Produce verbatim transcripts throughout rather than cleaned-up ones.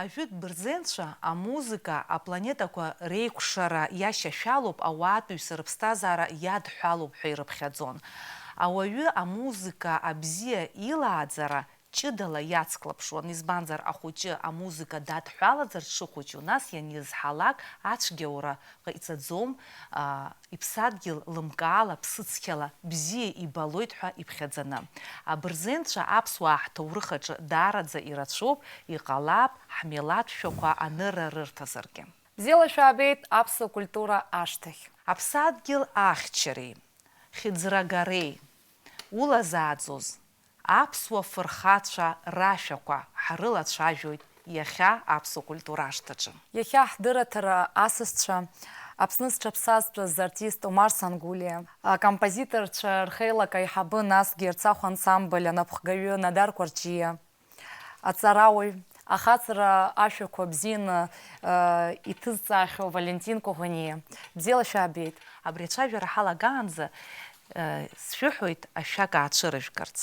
Ажәытә бырзенцәа амузыка апланетақәа реикәшара иашьашәалоуп, ауаатәыҩса рыԥсҭазаара иадҳәалоуп ҳәа ирыԥхьаӡон. Ауаҩы амузыка абзиа илааӡара ҷыдала иацклаԥшуан, избанзар, ахәыҷы амузыка дадҳәалазар дшыхәыҷу, нас ианизҳалак ацәгьаура ҟаиҵаӡом, аа, иԥсадгьыл лымкаала, ԥсыцқьала бзиа ибалоит ҳәа иԥхьаӡаны. Абырзенцәа аԥсуаа ҳҭоурых аҿы даараӡа ирацәоуп, иҟалап, ҳмилаҭ шәақәа анырра рырҭазаргьы. Бзиала шәаабеит аԥсуа культура ашҭахь. Аԥсадгьыл ахьчареи, хьыӡрагареи, улазааӡоз, аԥсуа фырхацәа рашәақәа ҳрылацәажәоит иахьа аԥсуа культура ашҭаҿы. Иахьа ҳдырраҭара асасцәа, Аԥсны зҽаԥсазтәыз артист Омар Сангулиа, акомпозиторцәа рхеилак аиҳабы, насгьы Ерцахә ансамбль анапхгаҩы Надар Кәарҷиа, аҵарауаҩ, ахаҵара ашәақәа бзианы, э, иҭызҵаахьоу Валентин Коӷониа. Бзиала шәаабеит. Абри ацәажәара ҳалагаанӡа, э, сшәыҳәоит ашәак аацәырыжәгарц.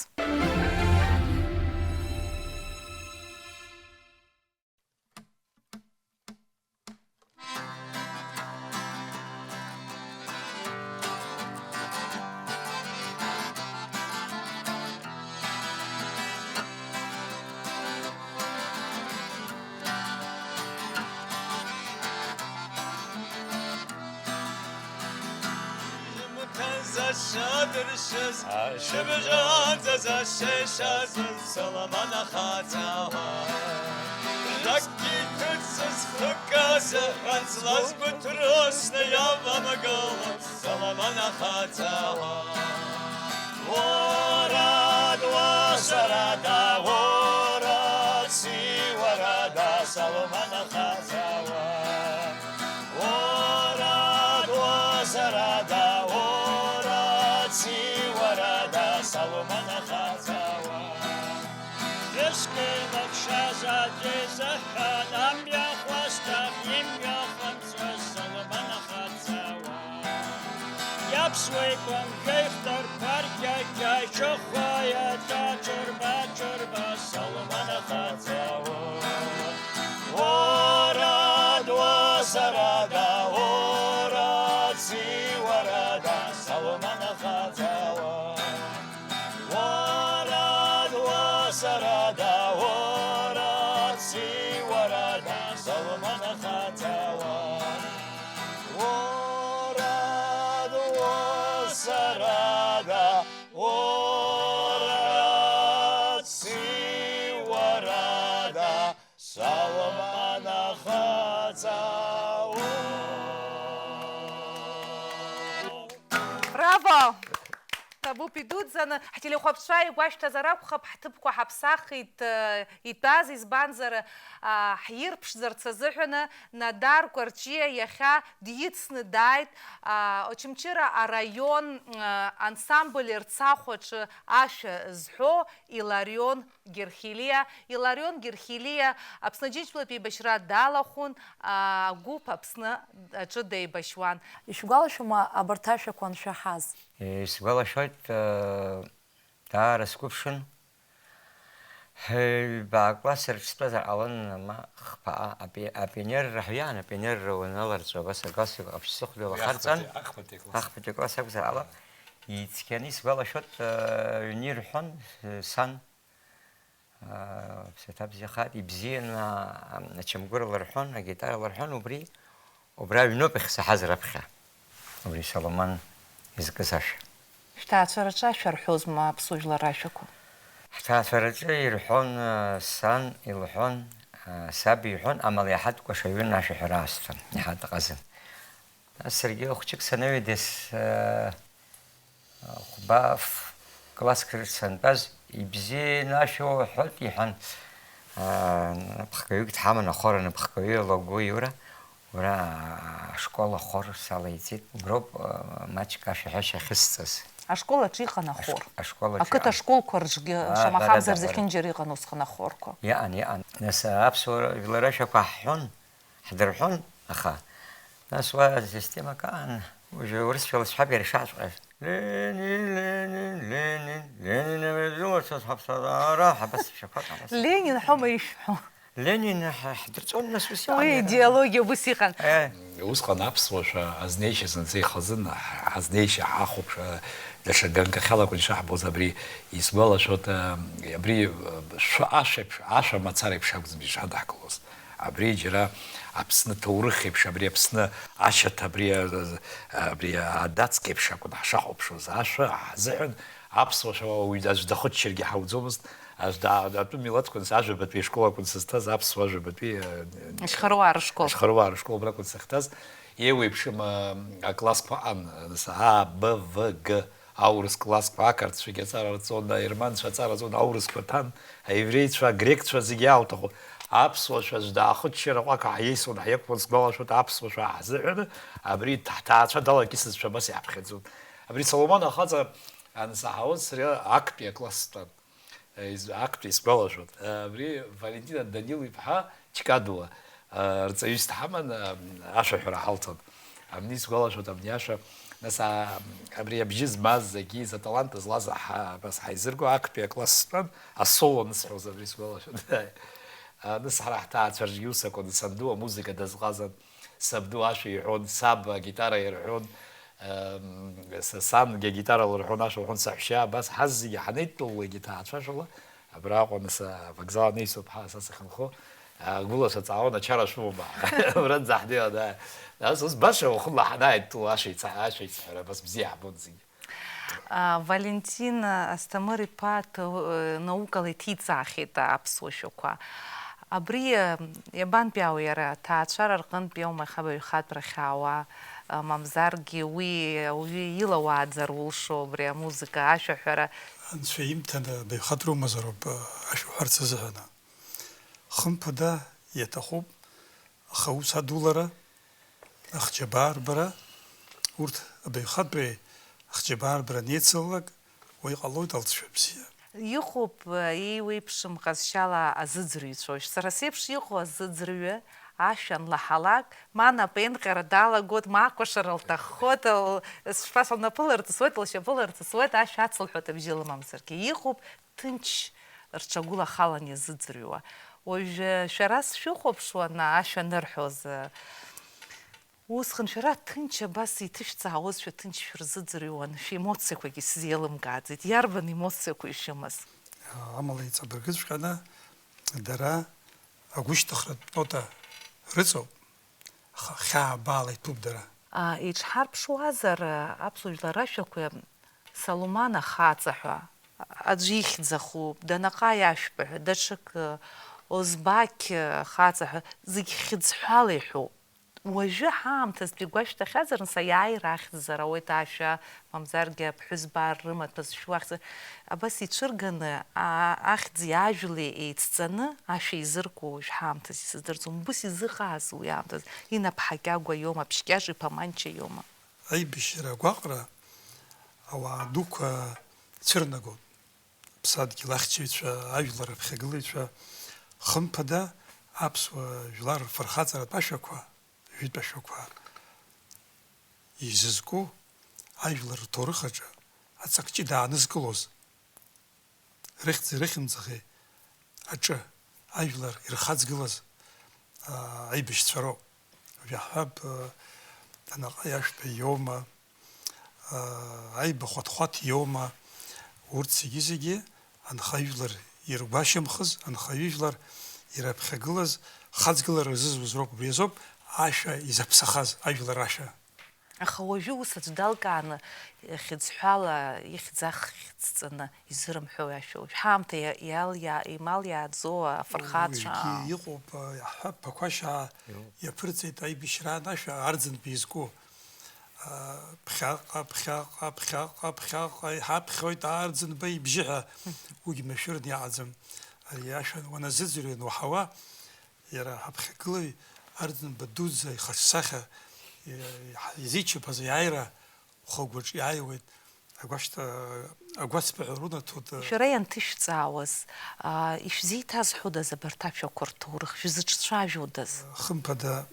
Зашьа дыршьыз, шьыбжьанӡа зашьа ишазыз, Соломон ахаҵа уа. Ракгьы иҭыҵыз хкы азыҳәан, злазгәыҭрысны иавамгыло, Соломон ахаҵа уа. Уара дуазарада, уара циуарада, Соломон ахаҵа уа. Уара дуазарада, уара циуарада, Соломон ахаҵа уа. Ҩыск илыхшаз аӡәы изыҳәан, амҩа хәасҭах имҩа хымҵуаз Соломон ахаҵа уа. Иаԥсуа икәамжәа ихҭарԥа ркьакьа, ишыхәхәа иаҿа ҽырба-ҽырба Соломон ахаҵа уа. Уара дуазарада, уара циуарада, Соломон ахаҵа уа. Уара дуазарада, уара циуарада, Соломон ахаҵа уа. Уара дуазарада, уара циуарада, Соломон ахаҵа уа. Браво! Ҭабуп идуӡӡаны. Ҳтелехәаԥшцәа игәашәҭазар акәхап, ҳҭыԥқәа ҳаԥсахит, э, итәаз, избанзар, а, ҳирԥшӡарц азыҳәаны Надар Кәарҷиа иахьа дицны дааит, а, Очамчыра араион, а, ансамбль Ерцахә аҿы ашәа зҳәо Иларион Герхелиа. Иларион Герхелиа Аԥсны Аџьынџьтәылатә еибашьра далахәын, агәыԥ Аԥсны аҿы деибашьуан. Ишәгәалашәома абарҭ ашәақәа аншәаҳаз? Исгәалашәоит, э, даара сгәы ԥшын. Ҳәа-ҩба класс рыҽстәазар ҟалон, ма хԥаҟа апи-, апионерра ҳҩан, апионерра уаналарҵәо, абас аклассик ҟаԥшь сыхәда уахарҵан, ахԥатәи, ахԥатәи акласс. Ахԥатәи акласс акәзар ала, ицқьаны исгәалашәоит, э, аҩны ирҳәон, э, сан, э, ԥсаҭа бзиахааит, ибзианы, а, ачамгәыр лырҳәон, агитара лырҳәон, убри, убра аҩноуп иахьсаҳаз раԥхьа, убри Соломон изкыз ашәа. Шәҭаацәараҿы ашәа рҳәозма аԥсуа жәлар рашәақәа? Ҳҭаацәараҿы ирҳәон, э, сан илҳәон, э, саб иҳәон, амала иаҳа дкәашаҩын ашәаҳәара аасҭа, иаҳа дҟазан. Нас саргьы хәҷык санаҩеидас, э, хәба ф-, класск рҿы сантәаз, ибзианы ашәа уҳәоит, иҳәан, э, напхгаҩык дҳаман, ахор анапхгаҩы Лагәы Иура. Уара ашкол ахор салаиҵеит, уброуп, э, маҷк ашәаҳәашьа ахьысҵаз. Ашкол аҿы иҟан ахор. Ашк-, ашкол аҿы Ақыҭа иҟан. Ашколқәа рҿгьы, аа, шамахамзар, дара, дара, зехьынџьара иҟан усҟан ахорқәа. Иҟан, иҟан. Нас аԥсуа жәлар рашәақәа ҳҳәон, ҳдырҳәон, аха нас уа системак аан, уажәы урысшәала сҳәап, иара ишаҵәҟьаз. Ленин, Ленин, Ленин, Ленин, Ленин, Ленин, ҳәа абас шәақәак, абас. Ленин ҳәоума ишәҳәо? Ленин ҳ-, ҳдырҵон, нас, ус иҟан, Уи иара. Идеологиа убыс иҟан. Э. Усҟан аԥсуашәа азнеишьа зынӡа ихазын, ҳазнеишьа ҳахәаԥшуа, даҽа ганкахьала акәын ишаҳбоз, абри исгәалашәоит, э, абри, э, шәа-, ашәеиԥш, ашәа мацара еиԥш акәӡам ишадаҳкылоз. Абри џьара Аԥсны ҭоурых еиԥш, абри Аԥсны ашьаҭа, абри, э, абри адацк еиԥш акәын ҳшахәаԥшуаз. Ашәа ҳзыҳәан аԥсуашәа уаҩ аӡә дахыччаргьы ҳауӡомызт. Аӡә да-, атәым милаҭқәа, нас, ажәабатәи ашкол акәын сызҭаз, аԥсуа ажәабатәи, э, Ашьхаруаа рышкол. Ашьхаруаа рышкол абра акәын сахьҭаз. Еиуеиԥшым, э, аклассқәа аҟан, нас, А, Б, В, Г, аурыс классқәа, ақырҭцәагьы аҵара рҵон, аерманцәа аҵара рҵон, аурысқәа ҭан, аевреицәа, агрекцәа, зегьы иаауҭаху. Аԥсуашәа аӡә даахыччар аҟәақҳа ҳиеисуан, ҳиакәын, сгәалашәоит, аԥсуашәа ҳзыҳәаны абри ҳҭаацәа далакьысызшәа абас иаҳԥхьаӡон. Абри Соломон ахаҵа ансаҳауаз сара актәи акласс стәан. Из-, актәи исгәалашәоит. Абри Валентина Данил-иԥҳа Чкадуа, а, рҵаҩыс дҳаман, а, ашәаҳәара ҳалҭон. Абни исгәалашәоит, абни ашәа. Нас, а, абри абжьы змаз зегьы, изаталант злаз ҳа-, абас ҳаизырго, актәи акласс стәан, асоло анысҳәоз абри сгәалашәоит. А, нас ҳара ҳҭаацәа рҿгьы ус акәын, санду амузыка дазҟазан, сабду ашәа иҳәон, саб агитара ирҳәон, Ам, са сангьы агитара лырҳәон, ашәа лҳәон, саҳәшьа, абас ҳазегьы ҳанеидтәалалак иҭаацәашәала, абраҟа нас авокзал анеисоуп ҳа, са сахьынхо, агәылацәа ҵаауан, ачара шәымоума? Уранӡа ҳнеиуан, ааи. Нас ус баша уахынла ҳанааидтәала, ашәа ица-, ашәа ицҳәара, абас бзиа ҳбон зегьы. А, Валентин Асҭамыр-иԥа ҭо-, наукала иҭиҵаахьеит аԥсуа шәақәа. Абри, э, иабантәиаауеи иара, аҭаацәара рҟынтә иоума иахьа абаҩхатәра ахьаауа, э, мамзаргьы уи ауаҩы илауааӡар улшо убри амузыка, ашәаҳәара? Анцәа имҭаны абаҩхатәра умазароуп, э, ашәа уҳәарц азыҳәан. Хымԥада, иаҭахуп, аха аус адулара, ахџьабаа рбара, урҭ абаҩхатәреи ахџьабаа рбара анеицылалак, уа иҟалоит алҵшәа бзиа. Иҟоуп, еиуеиԥшым ҟазшьала азыӡырҩцәа. Уажә сара сеиԥш иҟоу азыӡырҩы ашәа анлаҳалак, ма напеинҟьара далагоит, ма акәашара лҭаххоит, л-, сшԥасҳәо, лнапы лырҵысуеит, лшьапы лырҵысуеит, ашәа ацылҳәоит абжьы лымамзаргьы. Иҟоуп ҭынч рҽагәылахалан иазыӡырҩуа. Уажәы шәара сшәыхәаԥшуан, ашәа анырҳәоз, усҟан шәара ҭынч абас иҭышәҵаауазшәа ҭынч шәрызыӡырҩуан, шәемоциақәагьы сзеилымкааӡеит, иарбан емоциақәоу ишәымаз? Амала еиҵабыргыҵәҟьаны дара агәышьҭыхратә нота рыҵоуп, аха хьаа-баала иҭәуп дара. А, иҿҳарԥшуазар, аԥсуа жәлар рашәақәа Салуман ахаҵа ҳәа аӡә ихьӡ ахуп, Данаҟаи ашәпа ҳәа даҽакы, Озбақь ахаҵа ҳәа зегь хьыӡҳәала иҳәоуп. Уажәы ҳаамҭазтәи гәашәҭахьазар, нас аиааира ахьӡзар ауеит ашәа, мамзаргьы аԥҳәызба ар рымаҭәа зшәу ахьӡ, абас ицәырганы, а-, ахьӡи ажәлеи еицҵаны ашәа изырку уажә ҳаамҭаз исыздырӡом. Убыс изыҟааз уи аамҭаз, инап ҳакьагәа иоума, ԥшькьаҿ-иԥа Манча иоума? Аибашьра агәаҟра ауаа дуқәа цәырнагоит. Аԥсадгьыл ахьчаҩцәа, ажәлар аԥхьагылаҩцәа, хымԥада, аԥсуа жәлар рфырхаҵаратә ашәақәа, жәытә ашәақәа изызку ажәлар рҭоурых аҿы аҵак ҷыда аанызкылоз, рыхьӡи рыхьымӡӷи аҿы ажәлар ирхаҵгылаз, аа, аибашьцәа роуп. Уажә иаҳҳәап, аа, Данаҟаи ашәпа иоума, аа, Аиба Хәаҭхәаҭ иоума, урҭ зегьы-зегьы анхаҩыжәлар иргәашьамхыз, анхаҩыжәлар ираԥхьагылаз, хаҵгылара рзызуз роуп. Убри азоуп ашәа изаԥсахаз, ажәлар ашәа. Аха уажәы ус аӡә далкааны, хьыӡҳәала ихьӡ ахьӡҵаны изырымҳәои ашәа уажә? Ҳаамҭа иа-, иал-, иа-, имал иааӡоу афырхацәа. Уигьы иҟоуп, иаҳҳәап, Ԥақәашьаа Иоуп. Иаԥырҵеит аибашьраан ашәа Арӡынба изку. Ԥхьаҟа, ԥхьаҟа, ԥхьаҟа, ԥхьаҟа, иҳаԥхьоит Арӡынба ибжьы ҳәа. Уигь машәырны иҟаӡам. Ари ашәа уаназыӡырҩ ануаҳауа, иара аԥхьагылаҩ Арӡынба дуӡӡа ихаҿсахьа, иа-, изичаԥаз аиааира хәы агәаҿ иааиуеит, агәашҭа-, агәацԥыҳәа рунаҭоит. Шәара ианҭышәҵаауаз, аа, ишәзеиҭазҳәодаз абарҭ ашәақәа рҭоурых, шәзыҿцәажәодаз? Хымԥада,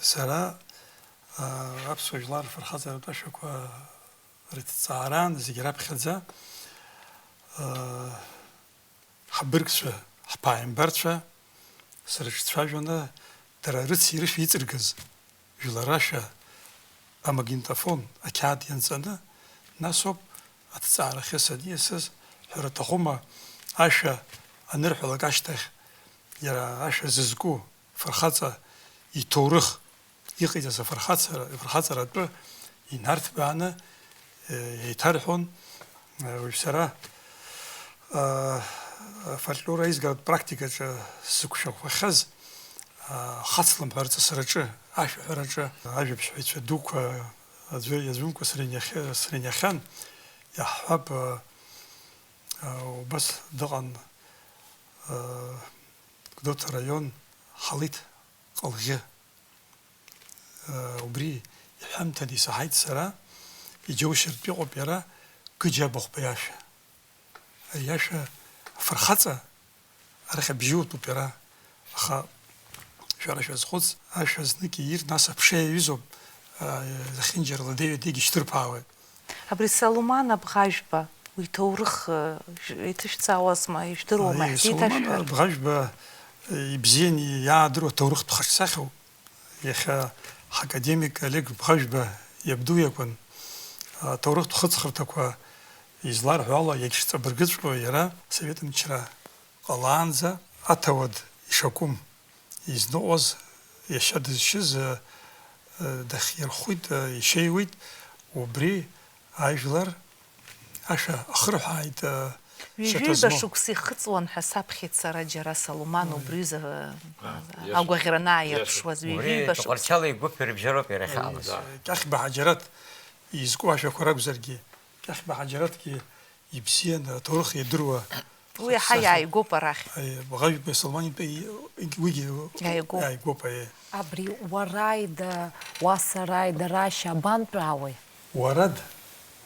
сара, аа, аԥсуа жәлар рфырхаҵаратә ашәақәа рыҭҵаараан зегь раԥхьаӡа, аа, ҳабыргцәа, ҳԥааимбарцәа, срыҿцәажәаны, дара рыци-рышәи иҵыргаз жәларашәа амагнитофон ақьаад ианҵаны, нас ауп аҭҵаарахьы саниасыз, ҳәара аҭахума, ашәа анырҳәалак ашьҭахь, иара ашәа зызку афырхаҵа иҭоурых, иҟаиҵаз афырхаҵара, афырхаҵара атәы инарҭбааны, э, еиҭарҳәон, э, уажә сара, э, афольклор аизгаратә практикаҿы сзықәшаҳахьаз, э, хацлымҳәа рҵысраҿы, ашәаҳәараҿы, ажәабжьҳәаҩцәа дуқәа аӡәы иаӡәымкәа срыниахьа-, срыниахьан, иаҳҳәап, э, э, убас дыҟан, э, Гәдоуҭа араион Ҳалиҭ Ҟалӷьы. Убри иҳәамҭаны исаҳаит сара, иџьоушьартә иҟоуп иара Гыџь Абахәба иашәа. Ари иашәа афырхаҵа арахь абжьы утәуп иара, аха шәара шәазхәыц, ашәа знык иир, нас аԥша иаҩызоуп, а, зехьынџьара ладеи-ҩадеигьы шьҭырԥаауеит. Абри Салуман Абӷажәба, уи иҭоурых, э, ж-, иҭышәҵаауазма, ижәдыруама, Аиеи, Салуман ҳзеиҭашәҳәар? Абӷажәба, э, ибзианы иаадыруа ҭоурыхтә хаҿсахьоуп. Иахьа ҳакадемик Олег Бӷажәба иабду иакәын. Аҭоурыхтә хыҵхырҭақәа изларҳәо ала, иагьшҵабыргыҵәҟьоу иара, Совет мчра ҟалаанӡа аҭауад ишакәым изныҟәоз, иашьа дызшьыз, э, э, дахьирхәит, э, ишеиуеит, убри ажәлар ашәа ахырҳәааит, э, Ҩажәиба шьаҭазмоу. Шықәса ихыҵуан ҳәа саԥхьеит сара џьара Салуман Ой. Убри ҩыза, э, А, иашоуп. Агәаӷьра анааирԥшуаз, Иашоуп. Убри ҩажәиба шықәса. Ҭаҟәарчали Гәыԥи рыбжьароуп иара Ой, иахьаҟалаз. э, Кьахьба Ҳаџьараҭ изку ашәақәа ракәзаргьы, Кьахьба Ҳаџьараҭгьы ибзиан, аҭоурых иадыруа Уи иаҳа Саша. Иааигәоуп арахь. Аи, Бӷажәба Салуман итәы и-, уигьы Иааигәоуп. Иааигәоуп, аи. Абри уараида, уасараида рашьа абантәаауеи? Уарад,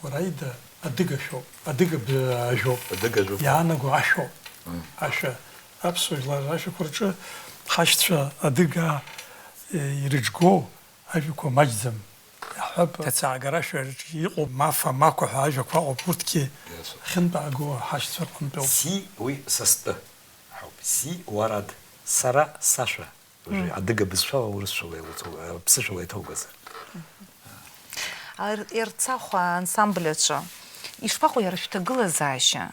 уараида адыга шәоуп, адыга б-, ажәоуп. Адыга ажәоуп. Иаанаго ашәоуп. Мм. Ашәа, аԥсуа жәлар рашәақәа рҿы ҳашьцәа адыга, э, ирыҿгоу ажәақәа маҷӡам. Иаҳҳәап, аҭацаагара ашәараҿы иҟоуп, мафа, мақәа ҳәа ажәақәа ыҟоуп, урҭгьы Yes. ахьынтәааго ҳашьцәа рҟынтәоуп. Си уи са стәы ҳауп. Си уарад, сара сашәа. Уажәы Мм. адыга бызшәала, урысшәала илҭо-, аԥсышәала иҭоугазар. Ар-, Ерцахә аансамбль аҿы ишԥаҟоу иара шәҭагылазаашьа?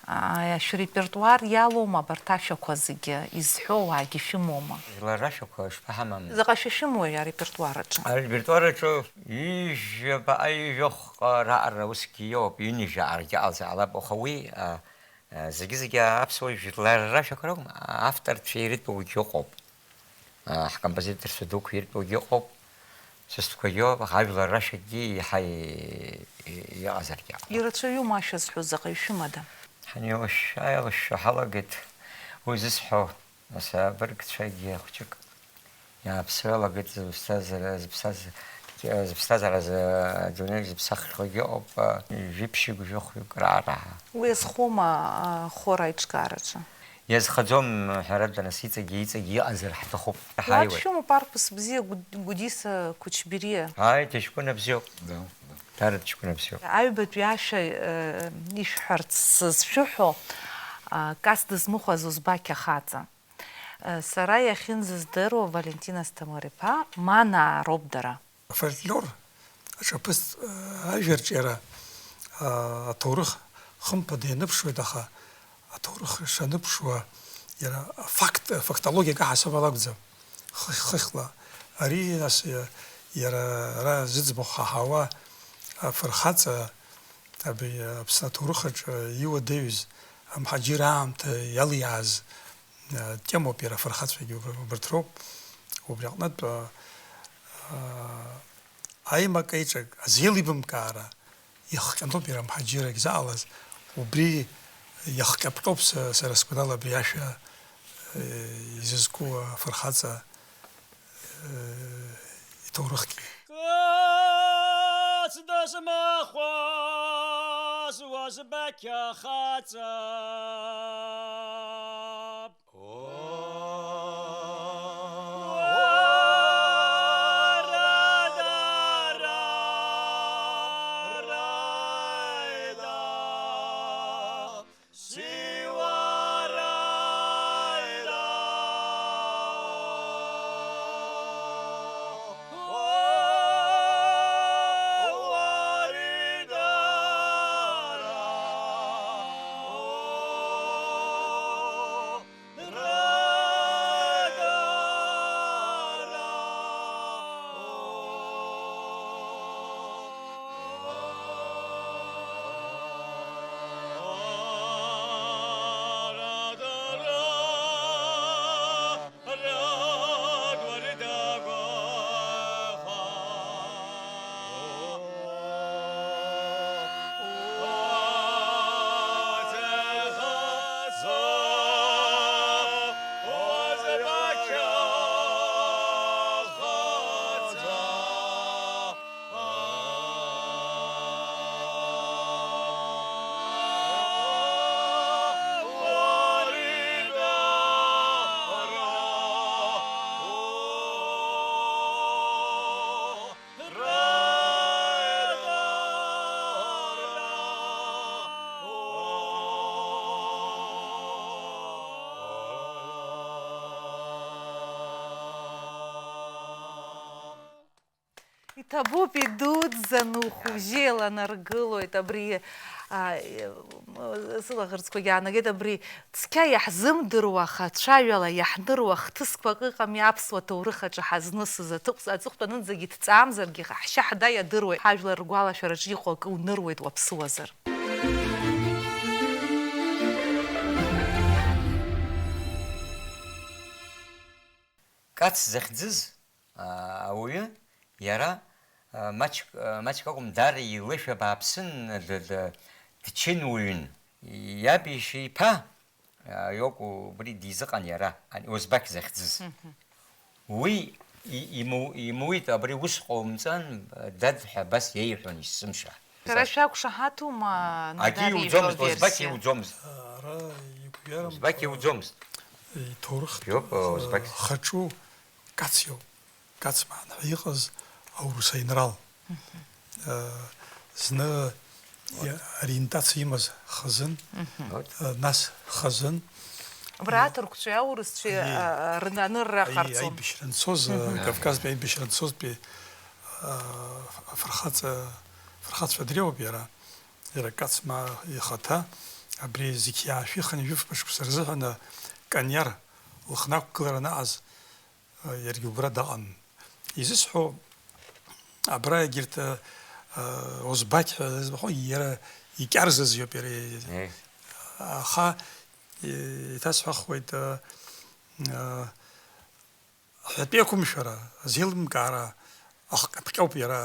Ааи, шәрепертуар иалоума абарҭ ашәақәа зегьы, изҳәо ауаагьы шәымоума? Жәлар рашәақәа шԥаҳамам? Заҟа шәа шәымоуи арепертуар аҿы? Арепертуар аҿы ҩажәа баҟа, ҩажәохҟа раҟара усгьы иоуп, ҩынҩажәа ааргьы ҟалҵар ҟалап, аха уи, а, а, зегьы-зегьы аԥсуа жәлар рашәақәа ракәым, авторцәа ирытәугьы ыҟоуп. Ҳкомпозиторцәа дуқәа иртәугьы ыҟоуп, сасдкәагьы ыҟоуп, аха ажәлар рашәагьы еиҳа и-, и-, иҟазаргьы ҟалап. Ирацәаҩума ашәа зҳәо, заҟаҩ шәымада? Ҳанеилышәшәа-ааилышәшәо ҳалагеит, уи зысҳәо, нас абыргцәагьы хәҷык иааԥсаҩалагеит, зыԥсҭазаара, зыԥсаз-, зыԥсҭазаара азы адунеи зыԥсаххьоугьы ыҟоуп, жәиԥшьҩык, жәохәҩык раара. Уи азхоума ахор аиҿкаараҿы? Иазхаӡом, ҳәарада, нас, иҵегьы, иҵегьы иҟазар ҳҭахуп. Иаҳаиуеит. Уаԥшәымоуп, арԥыс бзиа Гәд-, Гәдиса Кәычбериа. Ааи, дыҷкәына бзиоуп. Да, да. Дара дыҷкәына бзиоуп. Аҩбатәи ашәа, э, ишәҳәарц сызшәыҳәо, а, Кас дызмыхәаз Узбақь ахаҵа. Э, сара иахьынӡыздыруа Валентина Асҭамыр-иԥа, Манаа роуп дара. Афольклор аҿаԥыцтә, э, ажәа рҿиара, э, аҭоурых хымԥада ианыԥшуеит, аха аҭоурых шаныԥшуа, иара афакт, афактологиа каҳасабала акәӡам. Хыхь-, хыхьла. Ари, нас, иа-, иара ара зыӡбахә ҳаҳауа афырхаҵа, абри Аԥсны аҭоурых аҿы иуадаҩыз, амҳаџьыр аамҭа иалиааз, темоуп иара афырхацәагьы уб-, убарҭ роуп. Убри аҟнытә, а, а, аимак-еиҿак, азеилибамкаара иахҟьатәуп иара амҳаџьырагь заҟалаз. Убри иахҟьаԥҟьоуп са, сара сгәанала абри ашәа, э, изызку афырхаҵа, э, иҭоурыхгьы. Кац дызмыхәоз Узбақь ахаҵа. Ҭабуп, идуӡӡаны ухәыжьы еиланаргылоит, абри, а, сылаӷырӡқәагьы аанагеит, абри цқьа иаҳзымдыруа, аха цәаҩала иаҳныруа хҭысқәак ыҟами аԥсуа ҭоурых аҿы ҳазнысыз аҭыԥ-, аҵыхәтәанынӡагьы дҵаамзаргьы, ҳшьа-ҳда иадыруеит, ҳажәлар ргәалашәараҿы иҟоу акы унырыуеит уаԥсуазар. Кац захьӡыз, аа, ауаҩы, иара, аа, маҷк, аа, маҷк акәым, даара илышәа бааԥсын, д-, д-, дчынуаҩын. Иаб иԥа, аа, иоуп убри дизыҟан иара, ани Озбақь захьӡыз. Уи и-, иму-, имуит, абри ус ҟоумҵан, дад, ҳәа абас иеиҳәон есымша. Шәара шәақәшаҳаҭума, Акгьы Нодар иуӡомызт, ииҳәо Озбақь версиа? Иуӡомызт. Ара игәҩарам, Озбақь иуӡомызт. Иҭоурыхтә, Иоуп, Озбақь. Хаҿу Кациоуп. Кацман ҳәа иҟаз аурыс аинрал. Мгм. Э, зны Ориентациа имаз хазын, Мгм. э, нас хазын. Абра аҭырқәцәеи аурысцәеи, Аиеи. э, рнанырра Аиеи, ҟарҵон. Аибашьра анцоз, э, Мгм. Кавказтәи аибашьра анцозтәи, э, афырхаҵа-, афырхацәа дреиуоуп иара. Иара Кацма ихаҭа абри зқьи аашәи хынҩажәи фба шықәса рзыҳәан Кониар лыхны ақәгылара анаҟаз, иаргьы убра даҟан. Изысҳәо, абра егьырҭ, Озбақь ҳәа зыбҳәо, иара икьарзыз иоуп иара. Аха, еиҭасҳәахуеит, Аҳәатәи ақәымшәара, азеилымкаара ахҟьаԥҟьоуп иара.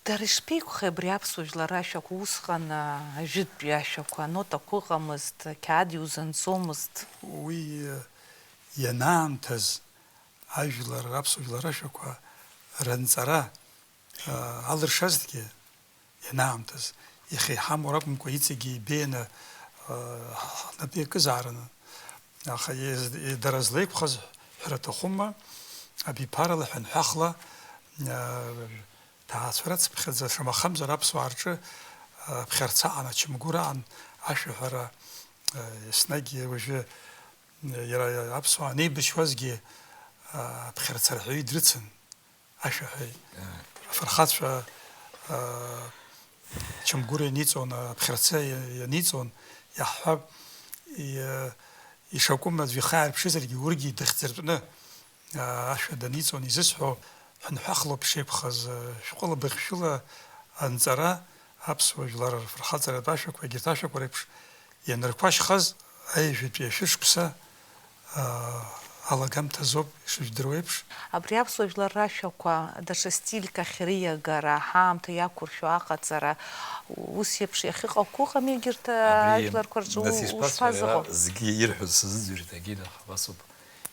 Дара ишԥеиқәхеи абри аԥсуа жәлар ашәақәа усҟан, а, ажәытәтәи ашәақәа, анотақәа ыҟамызт, ақьаад иузанҵомызт? Уи, э, ианаамҭаз ажәлар, аԥсуа жәлар ашәақәа ранҵара, э, алыршазҭгьы, ианаамҭаз, иахьа иҳамоу ракәымкәа, иҵегьы ибеианы, ҳнапы иакызаарын. Аха дара злеиқәхаз ҳәара аҭахума, абиԥарала, ҳәынҳәахла, ҭаацәарацыԥхьаӡа, шамахамзар, аԥсуаа рҿы аԥхьарца аҟан, ачамгәыр аҟан, ашәаҳәара, еснагь уажәы иара аԥсуаа анеибашьуазгьы аԥхьарца рҳәаҩы дрыцын. Ашәаҳәаҩ. Афырхацәа, аа, чамгәыр ианиҵон, аԥхьарца иа-, ианиҵон, иаҳҳәап, и-, ишакәым аӡә ихы аарԥшызаргьы, урҭгьы дыхьӡыртәны, аа, ашәа даниҵон изысҳәо, ҳәынҳәахлоуп ишеиқәхаз, шәҟәыла быӷьшәыла анҵара, аԥсуа жәлар рфырхаҵаратә ашәақәа, егьырҭ ашәақәа реиԥш, ианырқәашьхаз, аҩажәатәи ашәышықәса, аа, алагамҭазоуп, ишыжәдыруа еиԥш. Абри аԥсуа жәлар рашәақәа даҽа стильк ахь риагара, ҳаамҭа иақәыршәо аҟаҵара, ус еиԥш иахьыҟақәоу ыҟами егьырҭ Абри ажәларқәа рҿы, нас у-, ишԥасҳәара, ушԥазыҟоу? Зегьы ирҳәоз сазыӡырҩит, Агина, абасоуп.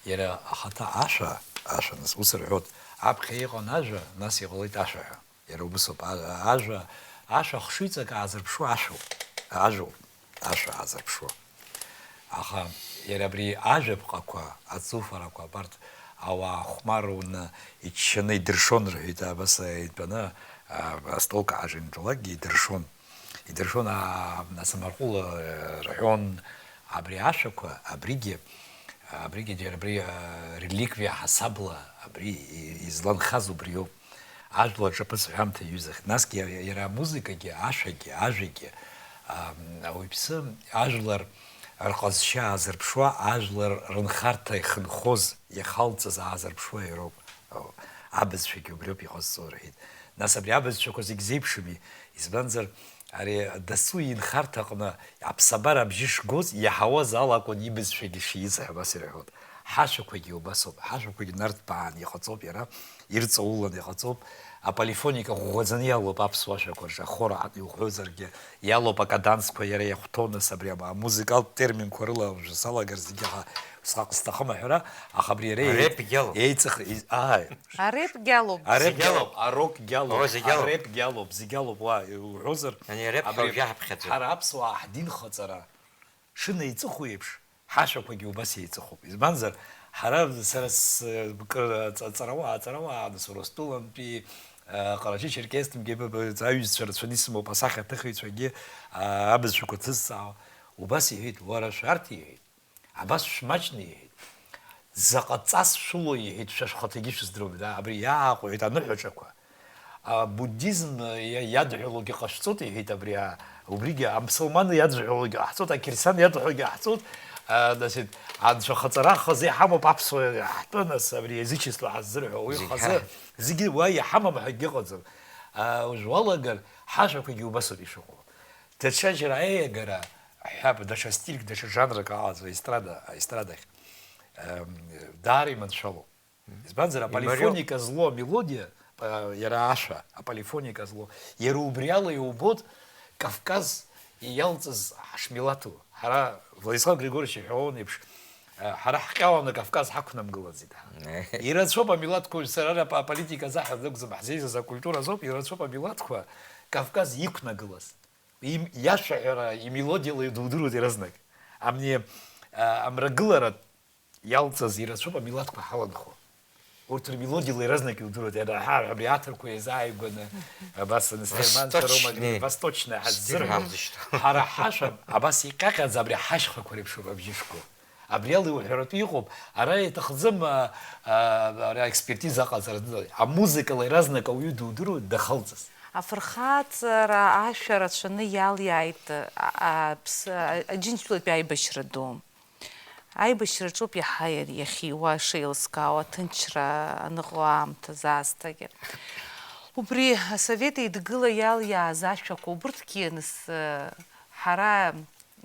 Иара ахаҭа ашәа, ашәа, нас ус рҳәоит, аԥхьа иҟан ажәа, нас иҟалеит ашәа ҳәа. Иара убасоуп, а-, ажәа, ашәа хшыҩҵак аазырԥшуа ашәоуп, ажәоуп, ашәа аазырԥшуа. Аха иара абри ажәаԥҟақәа, аҵуфарақәа, абарҭ ауаа хәмаруны, иччаны идыршон рҳәеит, абас итәаны, а, астол каҳажа инҵәалакгьы идыршон. Идыршон, а, асамарҟәыл, а, рҳәон, абри ашәақәа, абригьы, абригьы џьара абри, а, реликвиа ҳасабла абри и-, изланхаз убриоуп. Ажәлар рҿаԥыцтә ҳәамҭа иҩызахеит. Насгьы иара, иара амузыкагьы, ашәагьы, ажәагьы, ам, ауаҩԥсы ажәлар рҟазшьа аазырԥшуа, ажәлар рынхарҭа ихынхоз, иахалҵыз аазырԥшуа иароуп. О, абызшәагьы убриоуп иҟазҵо, рҳәеит. Нас абри абызшәақәа зегь зеиԥшыми, избанзар, ари дасу инхарҭаҟны аԥсабара абжьы шгоз, иаҳауаз ала акәын ибызшәагьы шииз ҳәа абас ирҳәон. Ҳашәақәагьы убасоуп, ҳашәақәагьы нарҭбааны иҟаҵоуп иара, ирҵауланы иҟаҵоуп, аполифоника ӷәӷәаӡаны иалоуп аԥсуа ашәақәа рҿы, ахор аҟны иуҳәозаргьы, иалоуп акаданцқәа иара иахәҭоу, нас абри ам-, амузыкалтә терминқәа рыла уажәы салагар зегьы аха усҟак сҭахым аҳәара, аха абри иара еи-, Арепгьы алоуп. Еиҵых-, из-, ааи. Арепгьы алоуп. Арепгьы Зегьы алоуп, алоуп. Арокгьы алоуп. О, зегьы алоуп. Арепгьы алоуп, зегьы алоуп, уа, уҳәозар, Ани ареп абри ҳәа ужьаҳаԥхьаӡоит. Ҳара аԥсуаа ҳдинхаҵара шынеиҵыху еиԥш, ҳашәақәагьы убас еиҵыхуп. Избанзар, ҳара, сара с-, кыр-, ҵа-, ҵарауаа, ҵарауаа, нас Урыстәылантәи, а, Ҟарачы-Черкестәигьы б-, б-, аҩызцәа рацәаны исымоуп, асахьаҭыхыҩцәагьы, а, абызшәақәа ҭызҵаауа. Убас иҳәеит, уара шәарҭ, иҳәеит, абас шәмаҷны, иҳәеит. Заҟа ҵас шәылоу, иҳәеит, шәа шәхаҭагьы шәыздыруам, да, абри иааҟәҳәеит аныҳәаҿақәа. абуддизм иа-, иадҳәалогьы ҟашәҵоит, иҳәеит абри, а, убригьы амсылман иадҳәалогьы ҟаҳҵоит, ақьырсиан иадҳәалогьы ҟаҳҵоит, а, значит, анцәа хаҵара хазы иҳамоуп аԥсуа ҳтәы, нас, абри язычество ҳаззырҳәо, уи Зегь хазы, ҳа- зегьы уа иҳамам ҳәа акгьы ыҟаӡам. А, уажә уалагар, ҳашәақәагьы убасоуп ишыҟоу. Даҽаџьара аиагара ҳәа, даҽа стильк, даҽа жанрак аҟаҵоу, аестрада, аестрадахь, эм, даара иманшәалоуп. Избанзар, имариоуп. Аполифоника злоу амелодиа, а, иара ашәа, аполифоника злоу, иара убри ала иубоит Кавказ иалҵыз ҳашмилаҭу. Ҳара, Владислав Григорьевич иҳәон еиԥш, а, ҳара ҳҟьаланы Кавказ ҳақәнамгылаӡеит ҳәа. Ирацәоуп амилаҭқәа, сара ара аполитика азаҳәа дакәӡам, ҳзеизаз акультура азоуп, ирацәоуп амилаҭқәа Кавказ иқәнагылаз. Им-, иашәаҳәара, имелодиала идудыруеит иаразнак. Амни, а, амрагыларатә иалҵыз ирацәоуп амилаҭқәа ҳаланхо. Урҭ рмелодиала иаразнак иудыруеит, иара ҳа-, абри аҭырқәа иазааигәаны, абас, Сарманцәа роума, Восточный восточный стиль ҳаззырҳәо. Ҳазышьҭоу. Ҳара ҳашәа, абас иҟьаҟьаӡа абри ҳашьхақәа реиԥшуп абжьышқәа. Абри ала иуҳәаратәы иҟоуп, ара иаҭахӡам, а, а, ара аекспертиза аҟаҵара, амузыкала иаразнак ауаҩы дудыруеит дахалҵыз. Афырхаҵара ашәа рацәаны иалиааит, а, а, ԥс-, а, Аџьынџьтәылатәи аибашьра ду. Аибашьраҿоуп иаҳа иар-, иахьиуа шеилыскаауа, аҭынчра аныҟоу аамҭазы аасҭагьы. Убри Асовет Еидгыла иалиааз ашәақәа убырҭгьы аныс-, ҳара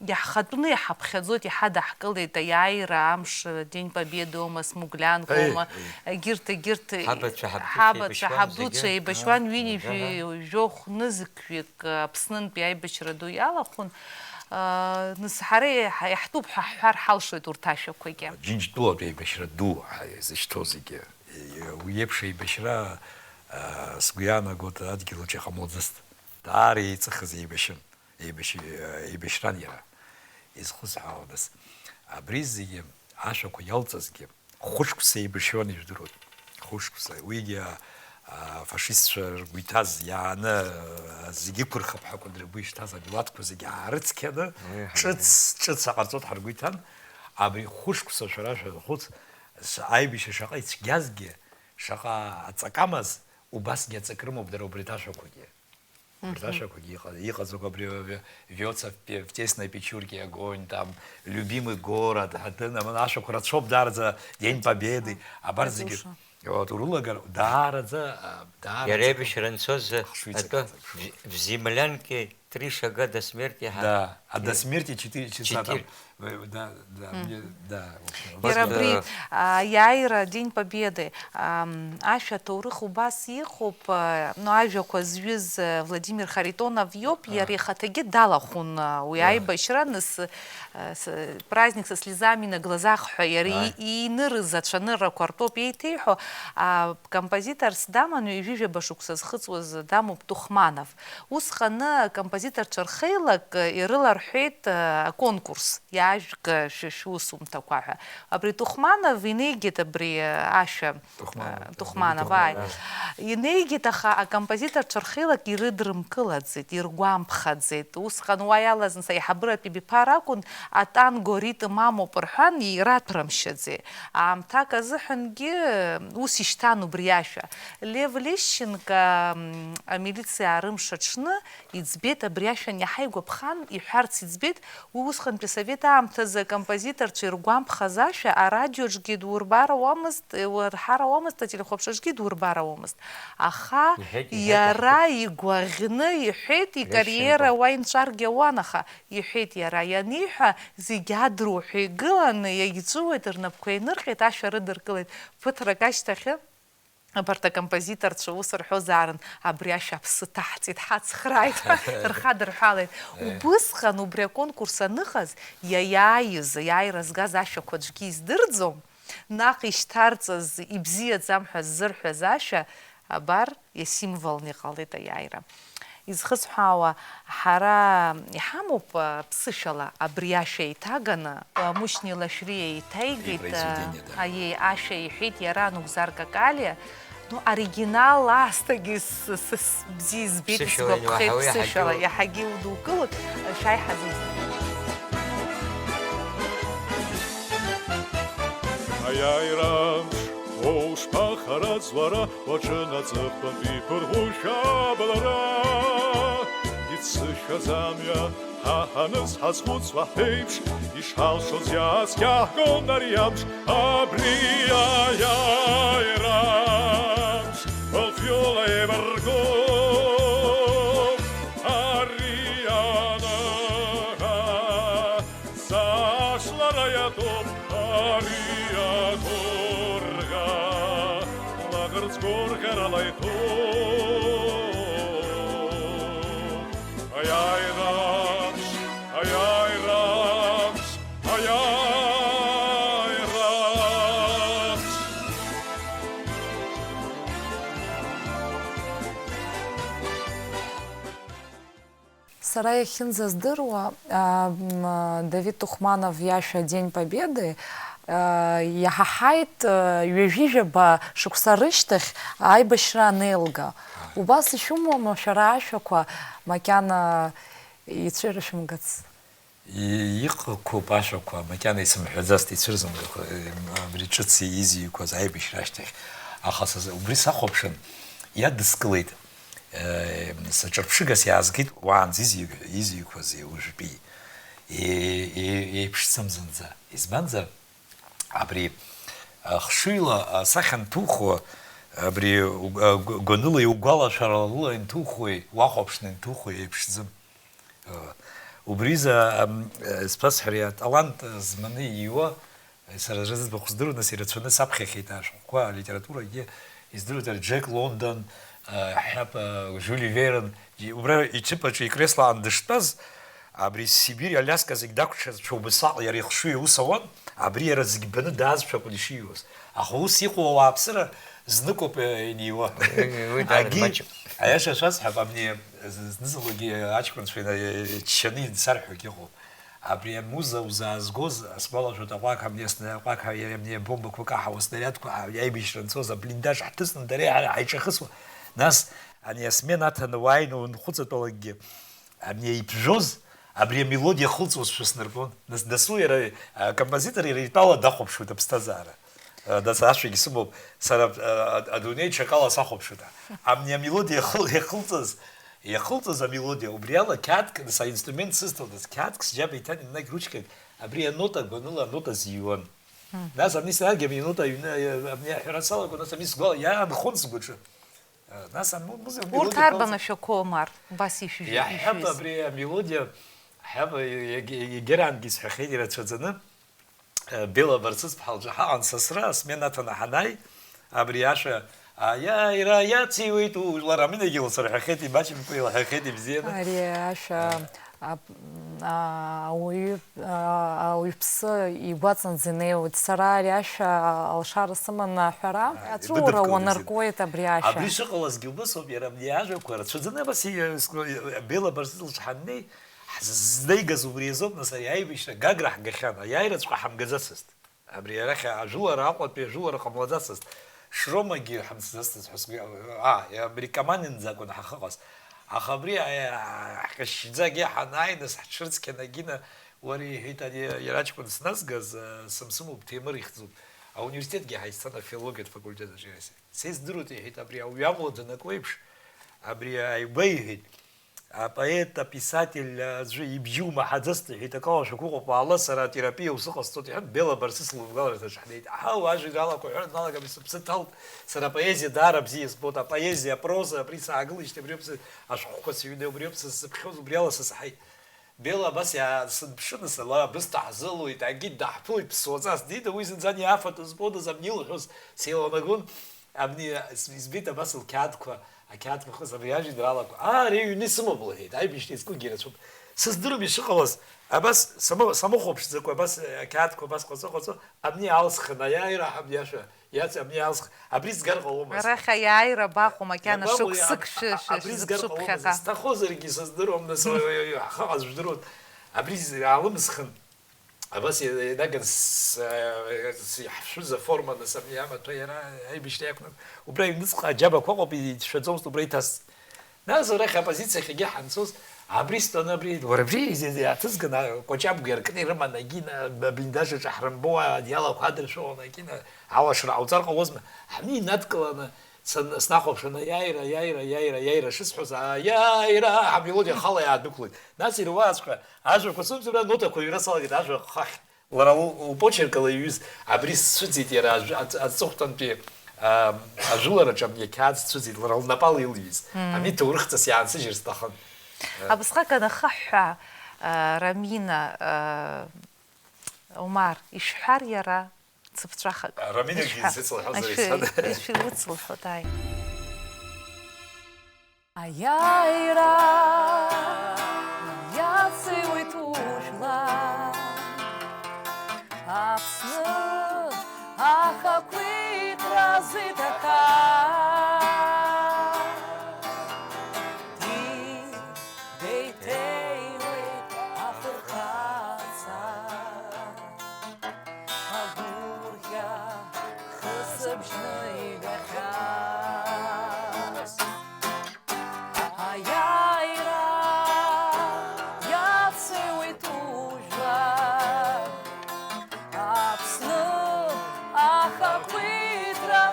иаҳхатәны иҳаԥхьаӡоит, иҳадаҳкылеит аиааира амш, День Победы оума, Смуглянка Еи, оума, еи. Егьырҭ, егьырҭ, Ҳабацәа, ҳабдуцәа ҳабацәа, еибашьуан ҳабдуцәа зегьы. Еибашьуан, Аа, ҩынҩажәи ага. Жәохә нызқьҩык Аԥснынтәи аибашьра ду иалахәын, аа, нас ҳара иаҳ-, иаҳтәуп ҳәа ҳҳәар ҳалшоит урҭ ашәақәагьы. Џьынџьтәылатә еибашьра ду ҳәа изышьҭоу зегьы, уи еиԥш еибашьра, аа, сгәы иаанагоит адгьылаҿ иҟамлаӡацт. Даара еиҵыхыз еибашьын. Еибашьы-, еибашьран иара. Изхысҳәаауадаз, абри зегьы ашәақәа иалҵызгьы хәышықәса еибашьуан, ижәдыруеит. Хәышықәса. Уигьы, а, афашистцәа ргәы иҭаз иааны, а, зегьы ықәырхып ҳәа акәын ргәы ишҭаз, амилаҭқәа зегьы аарыцқьаны, Уи ҳәа. Ҿыц, ҿыц аҟарҵоит ҳәа ргәы иҭан. Абри хәышықәса шәара шәазхәыц, с-, аибашьра шаҟа ицәгьазгьы, шаҟа аҵакы амаз, убасгьы аҵакы рымоуп дара убри ашәақәагьы. Мгм. Рашәақәагьы иҟа-, иҟаӡоуп абри, абри, «Вьётся в пе-, в тесной печурке огонь», там, «Любимый город», ҳәа дын-, амала ашәақәа рацәоуп даараӡа, «День Победы», абар зегьы. Катюша. Вот, урылагар, даараӡа, а, даараӡа. Иара еибашьра анцоз, хшыҩ атәы, ҵакыҵак. В-, «В землянке три шага до смерти», ҳа. Да, а до смерти четыре часа там. Четыре. Да, да, Мгм. Мне, да, в общем, Иара вот, абри, э, а, иааира День Победы, ам, ашәа аҭоурых убас иҟоуп, а, ну, ажәақәа зҩыз, а, Владимир Харитонов иоуп, Ага. Иара ихаҭагьы далахәын, а, уи Да. Аибашьра, нас, а, с-, «Праздник со слезами на глазах» ҳәа иара Ааи. И-, иинырыз ацәаныррақәа ртәоуп еиҭеиҳәо, а, композиторс даман, ҩажәижәаба шықәса зхыҵуаз дамоуп Тухманов. Усҟаны акомпозиторцәа рхеилак ирыларҳәеит, а, аконкурс. Иаажәг шәа шәусумҭақәа ҳәа. Абри Тухманов инеигеит абри, а, ашәа, Тухманов, а, Тухманов, Тухманов, ааи. Ааи. Инеигеит, аха акомпозиторцәа рхеилак ирыдрымкылаӡеит, иргәамԥхаӡеит. Усҟан уа иалаз, нас, аиҳабыратәи биԥара акәын, атанго ритм амоуп рҳәан, ираҭәрамшьаӡеит. Аамҭак азыҳәангьы ус ишьҭан убри ашәа. Лев Лещенко, м, амилициа аарымш аҽны, Иӡбеит, абри ашәа аниаҳа игәаԥхан, иҳәарц иӡбеит, уи усҟантәи асовет аамҭазы акомпозиторцәа иргәамԥхаз ашәа арадиоҿгьы дурбар ауамызт, уарҳар ауамызт, ателехәаԥшраҿгьы дурбар ауамызт. Аха иҳәеит, иҳәеит, иара иҳәеит. Игәаӷьны иҳәеит, икариера Лещенко. Уа инҵәаргьы ауан, аха, иҳәеит иара, ианиҳәа, зегь адруҳәа игыланы иагьҵәыуеит, рнапқәа еинырҟьеит, ашәа рыдыркылеит. Ԥыҭрак ашьҭахьы, Абарҭ акомпозиторцәа ус рҳәозаарын, абри ашәа аԥсы ҭаҳҵеит, ҳацхрааит ҳәа рхадырҳәалеит. Э. Убысҟан убри аконкурс аныҟаз, иаиааиз, аиааира згаз ашәақәа аӡәгьы издырӡом, наҟ ишьҭарҵаз, ибзиаӡам ҳәа ззырҳәаз ашәа, абар, иасимволны иҟалеит аиааира. Изхысҳәаауа, ҳара иҳамоуп, а, ԥсышәала абри ашәа еиҭаганы, а, Мушьни Лашәриа еиҭаигеит, Ипроизведение, а, да. Аиеи, ашәа иҳәеит иара Нугзар Какалиа. Ну, оригинал аасҭагьы с-, с-, с-, бзиа избеит, Ԥсышәала исгәаԥхеит, иуаҳауеи, ԥсышәала иаҳагьу? Иаҳагьы удукылоит, шәаиҳаӡаӡ. Аиааира амш Ушԥахараз уара, уаҽынаҵыхәтәантә иԥырӷәышәа абалара? Иццышәаӡа амҩа ҳаҳаны ҳазхәыцуа ҳԥеиԥш, ишҳалшоз иааскьаҳгон ари амш, абри аиааира амш, лфҩыла еибарго ари аныҳәа. Сашлара иатәуп ари агәырӷьа, лаӷырӡ гәырӷьарала иҭәуп. Аиааира амш, аиааира амш, аиааира амш. Сара иахьынӡаздыруа, а, м, Давид Тухманов иашәа День Победы, а, иаҳаҳаит, а, ҩажәижәаба шықәса рышьҭахь аибашьра анеилга. Убас ишәымоума шәара ашәақәа макьана ицәыршәымгац? И-, иҟақәоуп ашәақәа, макьана исымҳәаӡацт, ицәырзымгақәа, э, абри ҿыц изиқәаз аибашьра ашьҭахь. Аха са убри сахәаԥшын, иадыскылеит, э, саҿырԥшыгас иаазгеит уаанӡа изи-, изиқәази уажәтәи. Е-, е-, еиԥшӡам зынӡа. Избанзар, абри, э, хшыҩла асахьа анҭухуа, абри уг-, э, гә-, гәаныла иугәалашәарала инҭухуеи, уахәаԥшны инҭухуеи еиԥшӡам. Убризы, ам, сбасҳәари, аталант зманы ииуа, сара зыӡбахә здыруа, нас ирацәаны саԥхьахьеит ашәҟәқәа, алитературагьы издыруеит, ари Џек Лондон, а, ҳәап, а, Жюли Верн, и-, убра иҭыԥаҿы икресло аан дыштәаз, абри Сибирь, Алиаска зегь дақәшәазшәа убасҟак иара ихшыҩ аус ауан, абри иара зегь баны даазшәа акәын ишиҩуаз. Аха ус иҟоу ауааԥсыра зныкоуп, э, иниуа. Уи, уи, уи дара Агьи, маҷуп. Аиаша шәасҳәап, абни зны-зынлагьы аҷкәынцәа ина-, ччаны исарҳәогь ыҟоуп. Абри амуза узаазгоз, сгәалашәоит, аҟәақ, абни асна-, аҟәақ, абни абомбақәа каҳауа, аснарядқәа, абни аибашьра анцоз, аблиндаж ҳҭысны, дара иаҳа ҳаиҿахысуа. Нас, ани асмена аҭаны уааины унхәыҵатәалакгьы, абни иԥжәоз, абри амелодиа ахылҵуазшәа снарбон. Нас дасу иара, акомпозитор иара итәала дахәаԥшуеит аԥсҭазаара. Нас ашәагь сымоуп, сара, а, а, адунеи ҽакала сахәаԥшуеит. Абни амелодиа иахыл-, иахылҵыз, иахылҵыз амелодиа, убри ала қьаадк, нас аинструмент сызҭалаз, қьаадк сџьаба иҭан, иннагь ручкак, абри анота гәаныла анота зиҩуан. Нас абни саргьы абни анота аҩны, а, абни аҳәара салагон, нас абни сгәала иаанхон сгәаҿы. Нас амузыка Урҭ мелодиа арбан иҭалҵ- ашәақәоу, Омар, убас ишәи-, Иаҳҳәап, ишәиз? Абри амелодиа, ҳәап, егь-, егь-, егьырангьы исҳәахьеит ирацәаӡаны, э, Бела Барцыц-ԥҳа лҿы ҳаҟан сасра, асмена аҭаны ҳанааи, абри ашәа, аиааира иациуеит, ужәлар аминагьы лцәырҳәахьеит, имаҷымкәа илҳәахьеит ибзианы. Ари ашәа ап-, а, ауаҩы, а, ауаҩԥсы игәаҵанӡа инеиуеит. Сара ари ашәа алшара сыманы аҳәара, Ааи, ацәуара быдыбкылоит уанаркуеит абри ашәа. Абри шыҟалазгьы убыс ауп, иара абни ажәақәа рацәаӡаны абас и-, ск-, Бела Барцыц лҿы ҳаннеи, ҳзнеигаз убри азоуп, нас ари аибашьра Гагра ҳгахьан, аиааираҵәҟьа ҳамгаӡацызт. Абри арахь ажәылара Аҟәатәи ажәылара ҟамлаӡацызт, Шромагьы ҳамцӡацызт ҳәа сгәы, аа, абри Каманинӡа акәын ҳахьыҟаз. Аха абри, аа, ҳҟьашьӡагьы ҳанааи, нас ҳҽрыцқьан агьина, уара, иҳәеит, ари иара аҷкәын сназгаз, сымсымуп, Ҭемыр ихьӡуп. Ауниверситетгьы ҳаиццан афилологиатә факультет аҿы иара. Са исдыруеит, иҳәеит, абри ауаҩы амла данакуеиԥш, абри ааигәа, иҳәеит, апоет, аписатель аӡәы ибжьы умаҳаӡацт, иҳәеит, акалашәақәа ыҟоуп, уаала, сара атерапиа ус ыҟасҵоит, иҳәан, Бела Барцыц лывгаларҭаҿ ҳнеит. Аҳау, ажәеинраалақәа аҳәара дналаган сыԥсы ҭалт, сара апоезиа даара бзиа избоит, апоезиа, апроза, абри саагылеижьҭеи абриоуп са ашәҟәқәа сыҩны, убриоуп са сзыԥхьоз, убриала са саҳаит. Бела абас иаасыдԥшын, нас, лара бысҭа ҳзылуеит, агьи даҳԥылоит ԥсуаҵас, дида уи зынӡа ани афатә збодаз, абни илҳәоз сеиланагон, абни избеит абас лқьаадқәа, ақьаадқәа хыз абри ажәеинраалақәа, аа, ари аҩны исымоуп, лҳәеит, аибашьра иазкугьы ирацәоуп. Сыздырам ишыҟалаз, абас самы-, самыхәаԥшӡакәа, абас ақьаадқәа абас ҟаҵо-ҟаҵо, абни алсхын, аиааира ҳаб иашәа, Иац-, абни алсх-, абри згар ҟаломызт. Арахь аиааира абаҟоу, макьана Иабаҟоу, шықәсык аб-, шәы-, а-, шәы-, абри згар шәзықәԥхьаха. Ҟаломызт. Сҭахозаргьы сыздыруам, нас, ҳаҟаз жәдыруан. Абри з-, аалымсхын. Абас иа-, ианаган с-, с-, иаҳшәыз аформа, нас, абни амаҭәа иара аибашьра иақәнак. Убра аҩныҵҟа аџьабақәа ыҟоуп, иҭшәаӡомызт, убра иҭасҵт. Нас арахь апозициахьгьы ҳанцоз, Абри стәаны, абри, уара, абри иаҭызган, а, Кәачабгәи аркны ирыман, Агина, б-, блиндажаҿы ҳрымбо, адиалақәа адыршәон, Агина, алашара ҟауҵар ҟалозма? Ҳни инадкыланы, сан-, снахәаԥшын, аиааира, аиааира, аиааира, аиааира шысҳәоз, аиааира, ҳамелодиа ахала иаадәықәлеит. Нас ируааҵәҟьа ажәақәа сымҵура, анотақәа ҩра салагеит, ажәа хахь. Лара лу-, лпочерк ала иҩыз абри сцәыӡит иара ажә-, аҵ-, аҵыхәтәантәи, аа, ажәылараҿы абни ақьаад сцәыӡит, лара лнапала илҩыз. Мм. Ани ҭоурыхҵас иаансыжьыр сҭахын. Абысҟак анахаҳәҳәа, аа, Рамина, аа, Омар, ишәҳәар иара цыԥҵәахак. Раминагьы ишәҳәа-, исыцлаҳәозар ишәы-, исҳәан. Ишәылыцлҳәоит, ааи. Аиааира иациуеит ужәла, Аԥсны ахақәиҭра зиҭаха. Ди-, деиҭеиуеит афырхаҵа. Агәырӷьа хысыбжьны игахьаз. Аиааира иациуеит ужәла, Аԥсны ахақәиҭра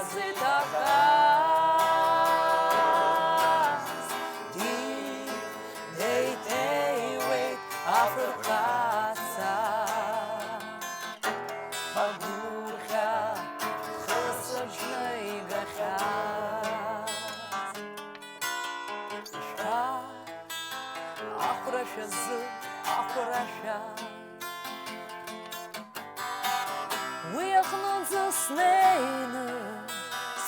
зиҭахаз. Ди-, деиҭеиуеит афырхаҵа. Агәырӷьа хысыбжьны игахьаз. Ишәа, ахәрашәа зы, ахәрашәа. Уи аҟнынӡа снеины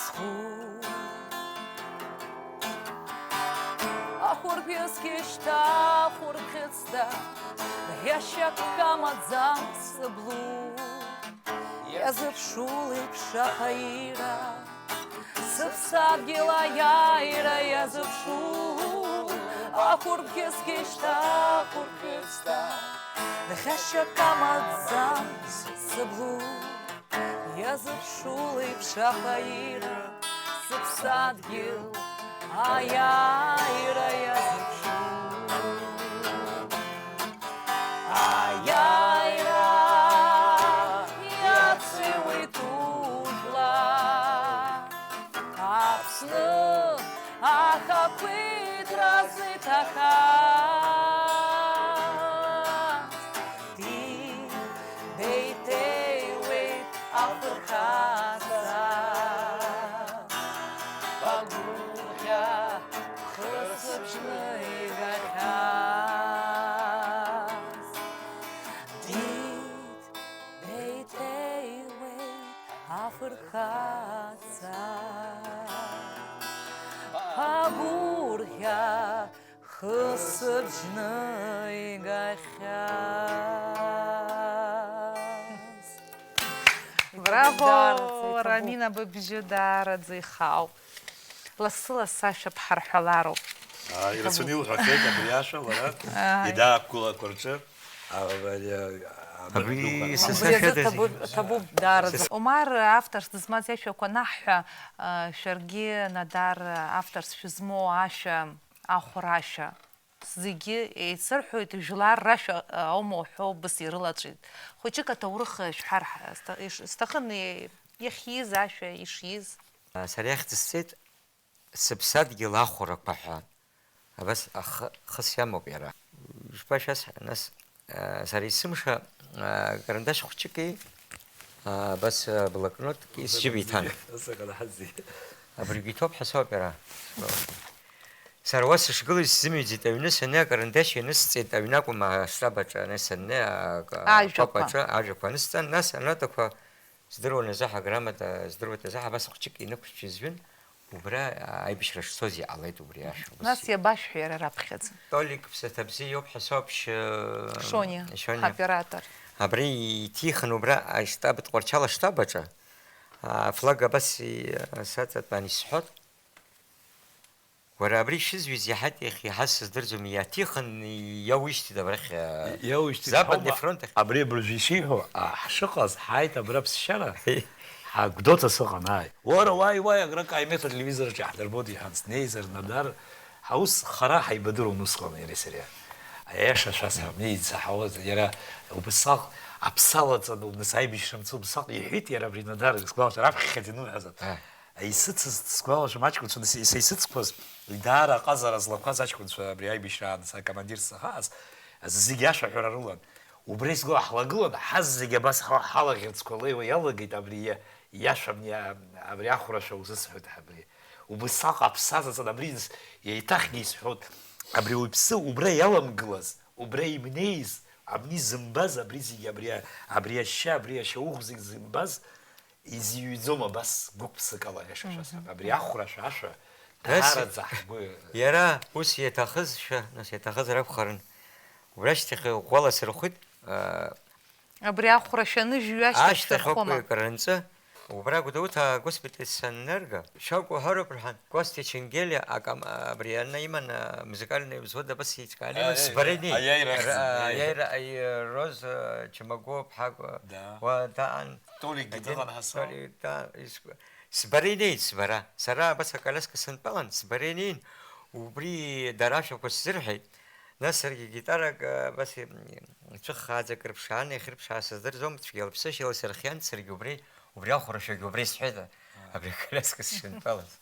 схәы. Ахәырбӷьыцгьы шьҭа ахәырбӷьыцда, ӷьашьак амаӡам сыблу. Иазыԥшу леиԥш аҳаира, сыԥсадгьыл аиааира иазыԥшу. Ахәырбӷьыцгьы шьҭа ахәырбӷьыцда, ӷьашьак амаӡам сыблу. Иазыԥшу леиԥш аҳаира, сыԥсадгьыл аиааира иазыԥшу. Аиааира иациуеит ужәла, Аԥсны ахақәиҭра зиҭахаз. Ди-, деиҭеиуеит афырхаҵа, агәырӷьа хысыбжьны игахьаз. Ди-, деиҭеиуеит афырхаҵа, агәырӷьа хысыбжьны игахьаз. Браво, Рамина, быбжьы даараӡа ихаауп. Лассы-лассы ашәа бҳарҳәалароуп. Ааи, ирацәаны илҳәахьеит абри ашәа лара, ааи, идаақәгылақәа рҿы, а, абри, а, абри абри ду-, са-, абри сашәа азы дазин-, ҭабуп, ҭабуп даараӡа. Омар авторс дызмаз иашәақәа анаҳҳәа, а, шәаргьы, Надар, авторс шәызмоу ашәа, ахәрашәа, зегьы еицырҳәоит, жәлар рашәа аума уҳәо, убас ирылаҵәеит. Хәыҷык аҭоурых шәҳәар ҳа-, сҭа-, иш-, сҭахын, е-, иахьиз ашәа ишиз. Сара иахьӡысҵеит сыԥсадгьыл ахәрақәа ҳәа. Абас ахы-, хыс иамоуп иара. Ишԥашәасҳәа, нас, а, сара есымша, а, карандаш хәҷыки, а, абас, а, блокнотки сџьыба иҭан. Ус акалаҳази. Абригьы иҭоуп ҳәа соуп иара. Сара уа сышгылаз исзымҩӡеит, аҩны саннеи акарандаш ианысҵеит, аҩны акәым, аштаб аҿы, аны саннеи, а-, а-, Ажәақәа. Акәаԥ аҿы ажәақәа анысҵан, нас анотақәа здыруан азы ҳа, аграмота здыруеит азы ҳа, абас хәҷык инықәыҷҷаз ҩын, убра аибашьра шцоз иҟалеит убри ашәа, ус. Нас иабашәҳәеи иара раԥхьаӡа? Толик Ԥсаҭабзиа иоуп ҳәа соуԥшь, э, Шониа, Шониа. Ҳоператор. Абри иҭихын убра аштаб, Тҟәарчал аштаб аҿы, афлаг абас и-, саҵатәан исҳәот. Уара абри шәызҩыз иаҳаит, иахьа иаҳаз сыздырӡом, иаҭихын иауишьҭит абрахь, э, Иауишьҭит Западный ҳәоума, фронт ахь. Абри абыржәы ишиҳәо, а, ҳшыҟаз, ҳааит абра ԥсшьара, ҳа Гәдоуҭа сыҟан, ааи. Уара уааи, уааи, агра каимеҭ ателевизор аҿы иаҳдырбоит, иҳәан, снеизар, Надар, ҳаус хара ҳаибадыруан усҟан иареи сареи. Аиаша шәасҳәап, иаҳауаз, иара убасҟак аԥсы алаҵаны, убас аибашьра мцо убасҟак иҳәеит, иара абри Нодар, сгәалашәар, раԥхьаӡа инуҳәазар. Исыцыз сгәалашәом, аҷкәынцәа, са исыцқәаз, даара аҟазара злақәаз аҷкәынцәа абри аибашьра аан, са акомандир сахаас, зегь ашәаҳәара рылан. Убра изго ҳлагылан, ҳазегь абас ҳа-, ҳалаӷырӡқәа леиуа иалагеит, абри иа-, иашәам, иа-, абри ахәрашәа узысҳәоит, абри. Убасҟак аԥсазаҵан абри еиҭахгьы исҳәоит, абри уаҩԥсы убра иаламгылаз, убра имнеиз, абни зымбаз, абри зегь, абри а-, абри ашьа, абри ашьауӷә зегь зымбаз, изыҩӡом абас гәык-ԥсыкала, аиаша шәасҳәап. Абри ахәрашәа ашәа, нас, даараӡа ҳгәы. Иара ус иаҭахызшәа, нас иаҭахызар акәхарын. Убри ашьҭахь ӷәӷәала сырхәит, аа, Абри ахәрашәа аныжәҩа ашьҭахь ашьҭахь шәасҳәахуама? Акәи акранҵы, убра Гәдоуҭа агоспиталь саннарга, шьоук уҳәароуп рҳәан, Костиа Ченгелиа акам-, абри анаиман, а, музыкальный взвод абас еиҿкаан иман, сбара инеит. Аиааира ахьӡын, Ра-, аиааира. Аиааира, аи-, Роза Чамагәыԥҳа, Да. Уа даан. Толикгьы Агент дыҟан ҳасау. Толик, да, ис-, сбара инеит, сбара. Сара абас акалиаска сынтәалан, сбара инеин, убри дара ашәақәа сзырҳәеит. Нас саргьы гитарак, а, абас и-, ицәыххааӡа акрыԥшаан, иахьырԥшаа сыздырӡом, цәгьалаԥсышьала сырхиан, саргьы убри, убри ахәрашәагьы убри сҳәеит, абри аколиаска сшынтәалаз.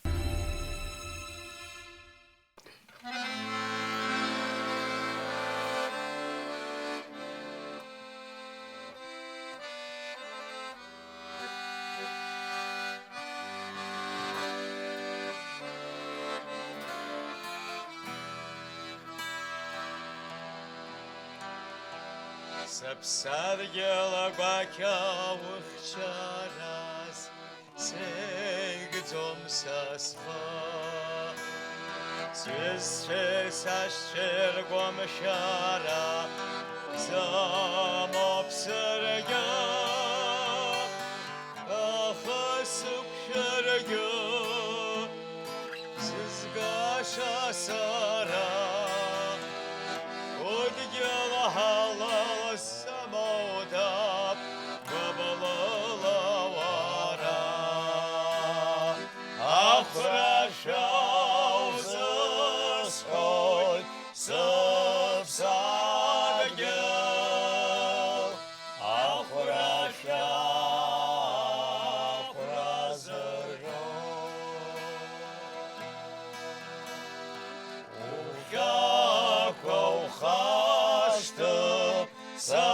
Сыԥсадгьыл агәақьа ухьчараз сеигӡом са схы. Сҩызцәеи сашьцәеи ргәымшәара сымоуп саргьы. Аха сықәшәаргьы сызгаша сара, удгьыл ҳалал самоуӡап гәыблыла уара. Ахәрашәа узысҳәоит сыԥсадгьыл, ахәрашәа ахәра зырҳәо. Ухьаақәа ухашҭып, са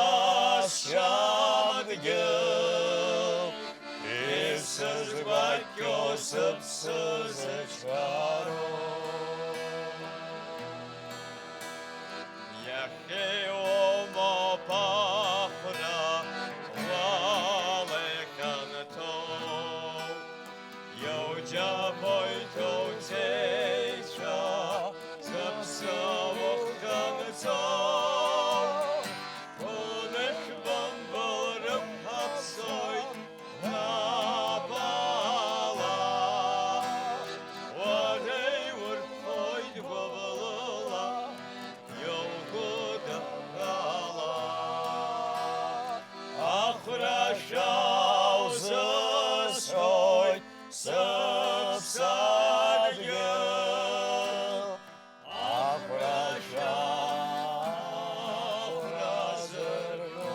сшьамдгьыл, исызгәакьоу сыԥсы зыҿҳәароу. Иахьеиуоума ахәра уалахьанҭоу? Иуџьабоит уцеицәа, зыԥсы ухҭанҵо. Унышә бымбыл рықәҳаԥсоит напала, уара иурхоит гәыблыла. Иугәыдыхала, ахәрашәа узысҳәоит сыԥсадгьыл, ахәрашәа ахәра зырҳәо.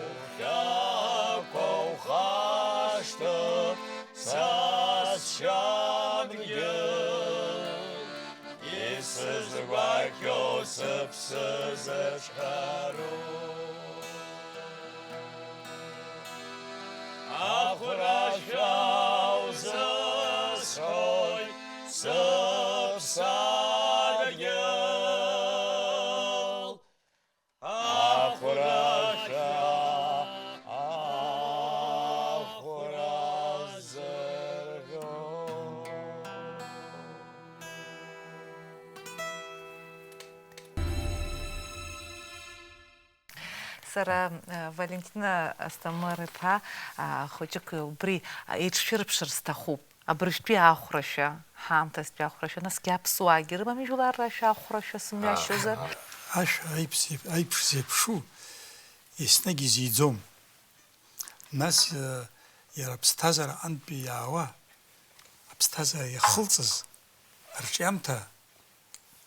Ухьаақәа ухашҭып, са сшьамгьы, исызгәакьоу сыԥсы зыҿҳәароу. Ахәрашәа узысҳәоит сыԥсадгьыл. Ахәрашәа ахәра зырҳәо. Сара, э, Валентина Асҭамыр-иԥа, а, хәыҷык убри, а, еиҿшәырԥшыр сҭахуп. Абыржәтәи ахәрашәа, ҳаамҭазтәи ахәрашәа, насгьы аԥсуаагьы рымами жәлар рашәа ахәрашәа сымҩашьозар? Ашәа аиԥш-, аиԥш зеиԥшу еснагь изиӡом. Нас, э, иара аԥсҭазаара аҟынтәи иаауа, аԥсҭазаара иахылҵыз, арҿиамҭа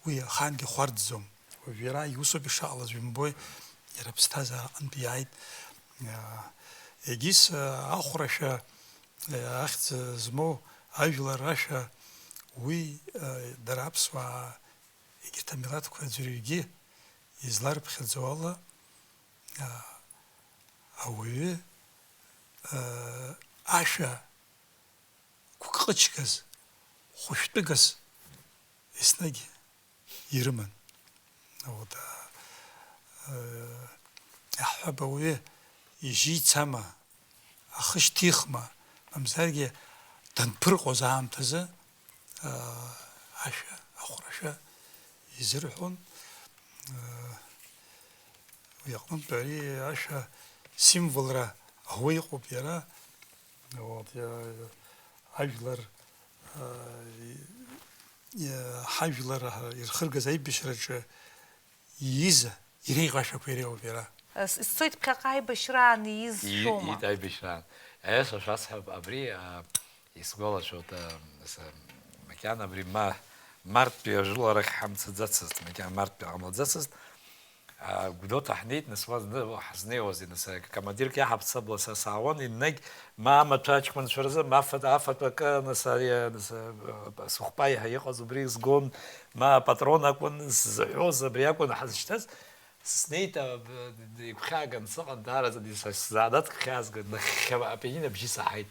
уи ахаангьы хәарҭӡом. Уажә иара иусоуп ишаҟалаз, жәымбои, иара аԥсҭазаара аҟынтә иааит. Егьыс ахәрашәа, ахьӡ змоу ажәлар рашәа, уи дара аԥсуаа, егьырҭ амилаҭқәа аӡәырҩгьы изларыԥхьаӡо ала, ауаҩы ашәа гәкҟычгас, хәышәтәыгас еснагь ирыман. Вот, а, э, иаҳҳәап, ауаҩы ижьы ицама, ахы шьҭихма, мамзаргьы данԥырҟоз аамҭазы, а, ашәа, ахәрашәа изырҳәон. Э, уи аҟнытә ари ашәа символра ауа иҟоуп иара. Вот, иа-, ажәлар, а, и-, и-, ҳажәлар, а, ирхыргаз аибашьраҿы ииз, иреиӷьу ашәақәа иреиуоуп иара. С-, сцоит ԥхьаҟа аибашьраан ииз И-, шәома? Иит аибашьраан. Аиаша шәасҳәап, абри, а, исгәалашәоит, а, с-, макьана абри ма-, марттәи ажәыларахь ҳамцаӡацызт, макьана марттәи ҳамлаӡацызт. А, Гәдоуҭа ҳнеит, нас, уа зны ҳазнеиуазеи, нас, акомандирк иаҳаԥсабла са саауан, иннагь, ма амаҭәа аҷкәынцәа рзы, ма афатә-, афатә акы, нас, ари, нас, а, сыхәпа еиҳа иҟаз убри згон, ма апатрон акәын сзыҳәоз, абри акәын ҳазшьҭаз. Снеит, а, б-, игәхьааган сыҟан, даараӡа ди-, са сзаанаҵ гәхьаазган, нахьхьа апианино абжьы саҳаит.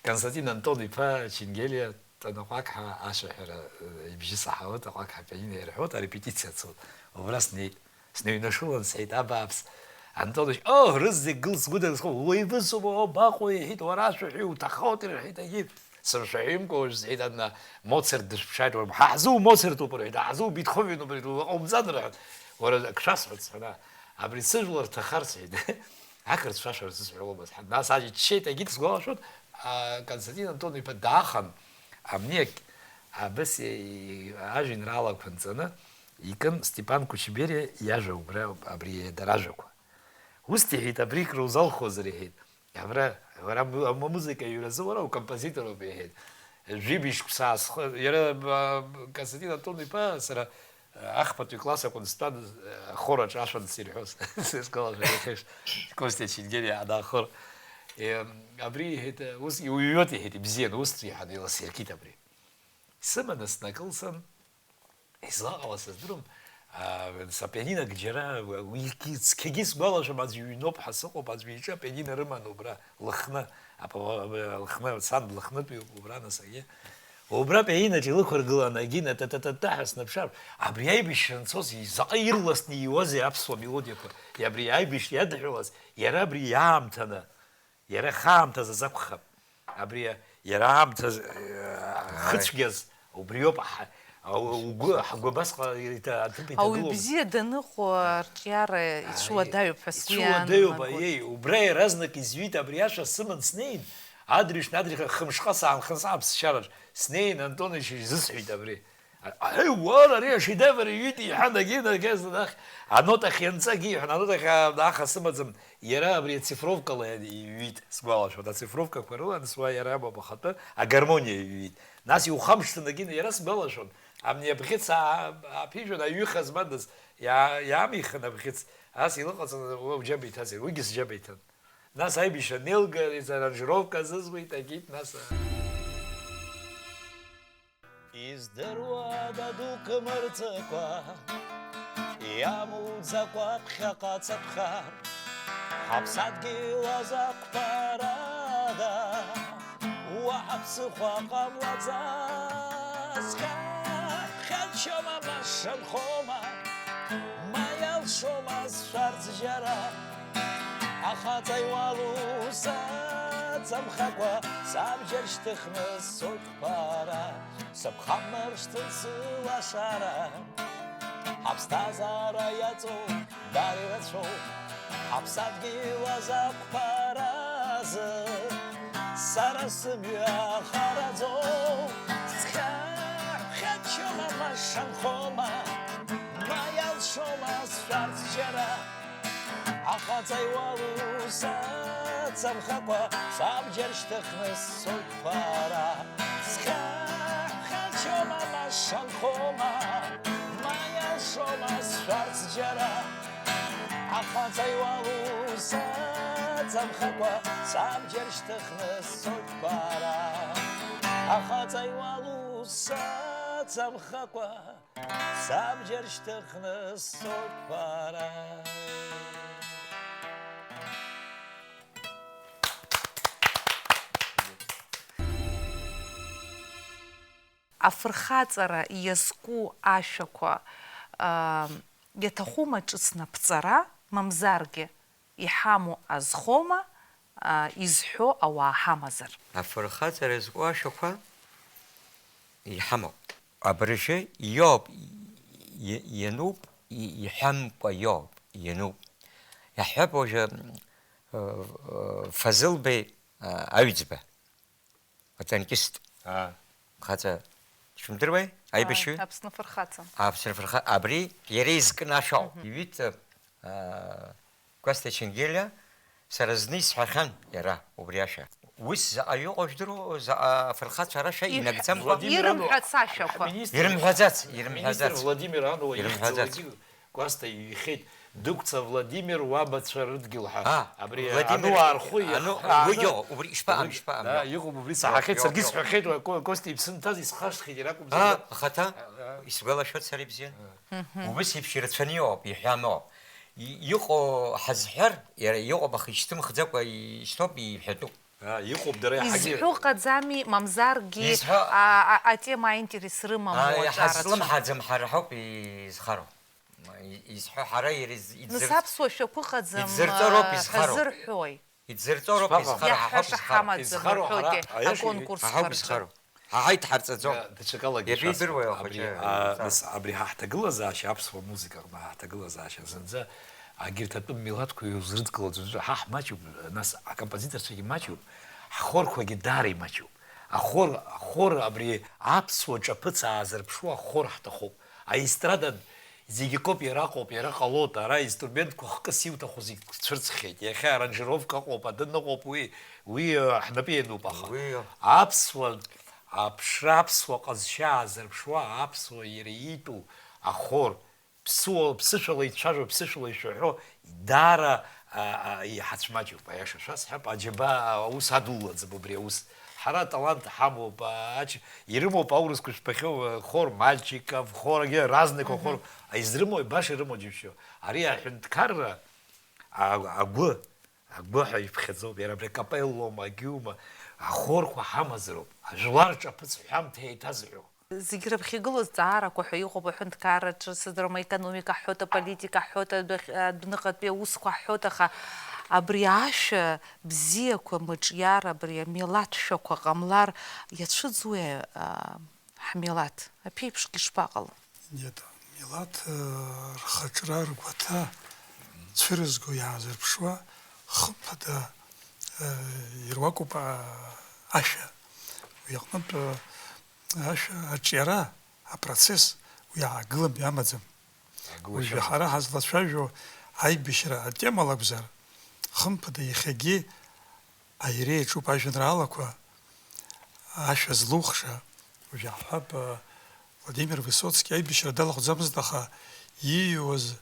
Константин Антон-иԥа Ченгелиа Танаҟәақҳа ашәаҳәара, э, ибжьы саҳауеит, аҟәақҳа апианино ирҳәоит, арепетициа цоит. Убра снеит. Сныҩнашылан, сҳәеит, абааԥс, Антоныч, оо, рызегь гыл сгәыдырхо, уаҩ быцума, оо, баҟоу, иҳәеит, уара ашәаҳәаҩ уҭахоит, рҳәеит, егьи. Сымшәаҳәаҩымкәа уажә сҳәеит, ана, Моцарт дышәԥшааит, уара, ҳа ҳзу Моцартуп, рҳәеит, ҳзу Бетховенуп, рҳәеит, уара ҟаумҵан, рҳәеит. Уара, ак шәасҳәарц, ҳәа, абри сыжәлар рҭахарц, сҳәеит. Ақырҭ шәасҳәарц сызҳәаломызт. Ҳа, нас аӡәы иччеит, егьит сгәалашәоит, а, Константин Антон-иԥа даахан, амни ак-, абас и-, и-, ажәеинраалақәа нҵаны, икын Степан Кучебериа иажәа убра, абри дара ажәақәа. Ус иҳәеит, абри крузалхозар, иҳәеит. Абра, уара му-, амузыка иҩразы уара укомпозитор ауп, иҳәеит. Жәибжь шықәса аасхы-, иара, а, Константин Антон-иԥа, сара, а, ахԥатәи класс акәын стәан, а, ахор аҿы ашәа ансирҳәоз. Сызкылашәа иахьеиԥш, Костиа Ченгелиа ҳанахор. Е, абри, иҳәеит, ус иуҩуеит, иҳәеит, ибзиан, ус, иҳәан, иласиркит абри. Сыманы снакылсын, излаҟала сыздырам, а, сапианинок џьара, уи цқьагьы сгәалашәом, аӡәы иҩноуп ҳәа сыҟоуп, аӡәы иҿы апианино рыман убра, Лыхны, апа-, Лыхны, сан Лыхнытәиуп убра, нас, агьы. Убра апианиноҿы илықәыргылан, агьина, та-та-та-та ҳәа снаԥшаар, абри аибашьра анцоз, заҟа ирласны ииуазеи аԥсуа мелодиақәа, абри аибашьра иадҳәалаз, иара абри иаамҭаны, иара ахаамҭазы азы акәхап. Абри иара аамҭазы, э, хыцәгьаз убриоуп, ҳа-, а, угәы, ҳгәы абасҟа иҭа-, аҭыԥ Ауаҩ иҭагылоуп. Бзиа даныҟоу арҿиара Ааи, ицәуадаҩуп ҳәа сгәы ицәуадаҩуп, иаанагоит. Аиеи, убра иаразнак изҩит, абри ашәа сыман снеин, адырҩаҽны, адырҩаҽны хымшҟа саанханы сааԥсшьараҿ снеин, Антон ишьа изысҳәеит абри. Аҳәеи, уара, ари ашедевр иҩит, иҳәан, агьи, агьи, анотахь ианҵагьы иҳәан, анотахь, а, аха сымаӡам, иара абри ацифровкала иҩит, сгәалашәоит, ацифровкақәа рыла, нас уа иара амоуп ахатәы, агармониа иҩит. Нас иухамышҭын, агьи, иара сгәалашәон, амни абӷьыц аа-, ааԥижәон, аҩыха змадаз, иаа-, иаамихын абӷьыц, ас илыҟаҵаны, уа уџьаба иҭазар, уигьы сџьаба иҭан. Нас аибашьра анеилга, изы аранжировка азызуеит, агьи, нас, а. Издыруада дук мырҵыкәа, иамуӡакәа ԥхьаҟа ҵатәхар, ҳаԥсадгьыл азақәԥарада уаҳа ԥсыхәа ҟамлаӡац. Хьаҳәхьачома, машанхома, ма иалшома сшәарц џьара. Ахаҵа иуалу саҵамхакәа, сабџьар шьҭыхны сцоит қәԥара. Сыԥхаммыршҭын сылашара. Ҳаԥсҭазаара иаҵоу дар ирацәоуп, ҳаԥсадгьыл азақәԥаразы. Сара сымҩа хараӡоуп, схьаҳәхьачома, машанхома, ма иалшома сшәарц џьара. Ахаҵа иуалу саҵамхакәа, сабџьар шьҭыхны сцоит қәԥара. Схьаҳәхьачома, ма Санхома, ма иашома сшәарц џьара, ахаҵа иуалу саҵамхакәа, сабџьар шьҭыхны сцоит бара. Ахаҵа иуалу саҵамхакәа, сабџьар шьҭыхны сцоит бара. Афырхаҵара иазку ашәақәа, аа, иаҭахума ҿыц наԥҵара, мамзаргьы иҳамоу азхома, аа, изҳәо ауаа ҳамазар? Афырхаҵара иазку ашәақәа иҳамоуп. Абыржәы иоуп, и-, иануп, и-, иҳәамкәа иоуп, иануп. Иаҳҳәап, уажәы, э, э, Фазылбеи, э, Аҩӡба. Атанкист. Аа. Хаҵа, шәымдыруеи? Аибашьҩы? Ааи, Аԥсны фырхаҵа. Аԥсны фырха-, абри иара изкын ашәа ауп. Мгм. Иҩит, аа, Кәасҭа Ченгелиа, сара зны исҳәахьан иара убри ашәа. Ус заҟаҩы ыҟоу жәдыруоу, заҟа фырхацәа рашәа И-, инагӡамкәа? Владимир Ануа, ирымҳәац ашәақәа. Ҳминистр, Ирымҳәаӡац, ҳминистр ирымҳәаӡац. Владимир Ануа Ирымҳәаӡац. Ихьӡалакгьы Кәасҭа иҩхьеит, Дыгәца Владимир уабацәа рыдгьыл ҳәа. А, абри Владимир, ануаа рхәы ану-, иахааны уи иоуп, убри ишԥаҟам, убри, ишԥаҟам, да, иоуп. Иҟоуп, убри саҳахьеит, Иоуп, саргьы иоуп. Сҳәахьеит, уа Ко-, Костиа иԥсы нҭаз исхашҭхьеит, иара акәымзар. А, ахаҭа, А, а. Исгәалашәоит сара ибзиан. А. Мгм. Убыс еиԥш ирацәаны иҟоуп, иҳәамоуп. И-, иҟоу ҳазҳәар, иара иҟоуп, аха ишьҭымхӡакәа ишьҭоуп, иҳәатәуп. А, иҟоуп дара иаҳагьы. Изҳәо ҟаӡами, мамзаргьы, Изҳәо а, а, атема аинтерес рымам А, уаҵәарацы? Ҳазлымҳаӡам ҳара ҳауп изхароу. И-, изҳәо ҳара иара из-, Нас идзырҵ-, аԥсуа шәақәыҟаӡам, идзырҵо роуп а, изхароу. Ҳәа зырҳәои? Идзырҵо роуп Шԥаҟам? Изхароу, ҳа ҳауп Иаҳҳәаша изхароу. Ҳамаӡам Изхароу ҳәоит ҳара, аиаша аконкурсқәа Ҳа ҳауп рҿы. Изхароу. Ҳа ҳаиҭҳарҵаӡом. Даҽакалагьы Иабеидыруеи шәасҳәап, ахәыҷы абри, а, имцар? Нас абри ҳа ҳҭагылазаашьа, аԥсуа музыкаҟны ҳа ҳҭагылазаашьа зынӡа агьырҭ атәым милаҭқәа иузрыдкылаӡом. Ҳа ҳмаҷуп, нас акомпозиторцәагьы маҷуп, ҳхорқәагьы даара имаҷуп. Ахор, ахор абри аԥсуа ҿаԥыц аазырԥшуа ахор ҳҭахуп. Аестрадатә зегьы копиа раҟоуп, иара ҟалоит, ара инструментқәа хкыс иуҭаху зегь цәырҵхьеит. Иахьа аранжировка ыҟоуп, адын ыҟоуп, уи, уи, э, ҳнапы иануп, аха Уи аԥсуа аԥшра, аԥсуа ҟазшьа аазырԥшуа, аԥсуа иара иитәу ахор, ԥсуа, ԥсышәала ицәажәо, ԥсышәала ишәаҳәо, даара, а, а, иҳацәмаҷуп, аиаша шәасҳәап, аџьабаа аус адулаӡам убри аус. Ҳара аталант ҳамоуп, а, ач-, ирымоуп аурысқәа шәбахьоу, а, хор мальчиков, хор, егьи разныйқәа Мгм. хор, а, изрымоу, баша ирымоу џьышәшьо. Ари аҳәынҭқарра, а, агәы, агәы ҳәа иԥхьаӡоуп, иара абри акапеллоума, агьиума, ахорқәа ҳамазароуп, ажәлар ҿаԥыц ҳәамҭа еиҭазҳәо. Зегь рыԥхьагылоу зҵаарақәа ҳәа иҟоуп аҳәынҭқарраҿы, сыздырам, аекономика ҳҳәоит, аполитика ҳҳәоит, адәахь-, адәныҟатәи аусқәа ҳҳәоит, аха абри ашәа бзиақәа, мыҿиар, абри амилаҭ шәақәа ҟамлар иацәыӡуеи, а, ҳмилаҭ? Аԥеиԥшгьы шԥаҟало? Нет, милаҭ, э, рхаҿра, ргәаҭа цәырызго иаазырԥшуа, хымԥада, э, ируакуп, а, ашәа. Уи аҟнытә, э, Ашәа аҿиара, апроцесс, уи аагылам, иамаӡам. Уажәы ҳара ҳазлацәажәо аибашьра атемала акәзар, хымԥада, иахьагьы аиреи аҿуп ажәеинраалақәа, ашәа злухша. Уажәы ҳҳәап, Владимир Высоцки аибашьра далахәӡамызт, аха ииҩуаз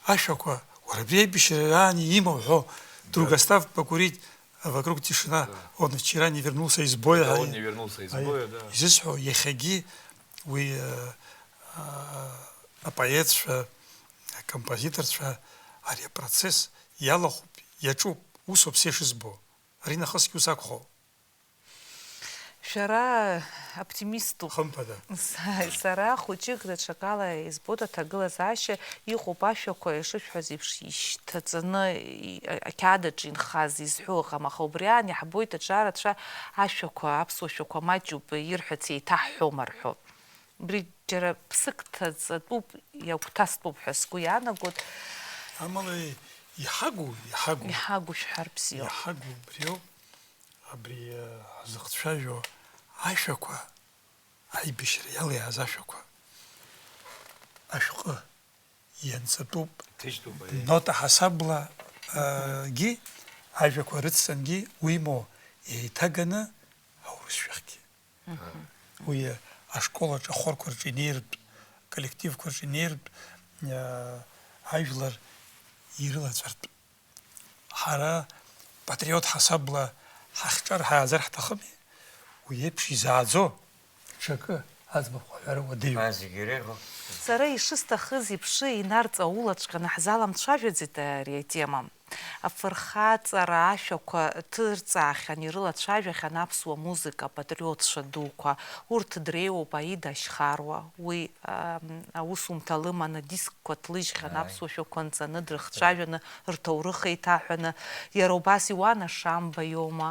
ашәақәа, уара абри аибашьраан имоу ҳәо, Да. Другостав покурить, а вокруг тишина, Да. Он вчера не вернулся из боя. Да, он не вернулся из боя, да. Изысҳәо, иахьагьы уи, э, а, апоетцәа, акомпозиторцәа, ари апроцесс иалахәуп, иаҿуп, усоуп са ишызбо. Ари нахысгьы ус акәхоит. Шәара оптимиступ. Хымԥада. Са-, сара хәыҷык даҽакала избоит аҭагылазаашьа, иҟоуп ашәақәа, ишышәҳәаз еиԥш, ишьҭаҵаны и-, а-, ақьаад аҿы инхаз изҳәо ыҟам, аха убри аан иаҳбоит аҿарацәа ашәақәа, аԥсуа шәақәа маҷуп, ирҳәац еиҭаҳҳәома рҳәо. Убри џьара ԥсык ҭаҵатәуп, иагәҭастәуп ҳәа сгәы иаанагоит. Амала иҳагу, иҳагу. Иҳагу шәҳәар бзиоуп. Иҳагу убриоуп. Абри, э, ҳзыхцәажәо ашәақәа, аибашьра иалиааз ашәақәа, ашәҟәы ианҵатәуп. Ҭыжьтәуп, аиеи. Нота ҳасабла, э, гьы, ажәақәа рыцҵангьы уимоу, еиҭаганы аурысшәахьгьы. Мгм. Уи, э, ашколаҿ, ахорқәа рҿы инеиртә, аколлективқәа рҿы инеиртә, э, ажәлар ирылаҵәартә. Ҳара патриот ҳасабла ҳахьҿар ҳааӡар ҳҭахыми? Уи еиԥш изааӡо ҽакы аӡбахә ҳәара уадаҩуп. Ма зегь иреиӷьу. Сара ишысҭахыз еиԥш инарҵаулаҵәҟьаны ҳзаламцәажәаӡеит ари атема. Афырхаҵара ашәақәа ҭырҵаахьан, ирылацәажәахьан аԥсуа музыка апатриотцәа дуқәа. Урҭ дреиуоуп Аида Ашьхаруа. Уи, ам, аусумҭа лыманы диск Қәа ҭлыжьхьан, Ааи. Аԥсуа шәақәа нҵаны, дрыхцәажәаны, рҭоурых еиҭаҳәаны, иара убас Иуана Шамба иоума,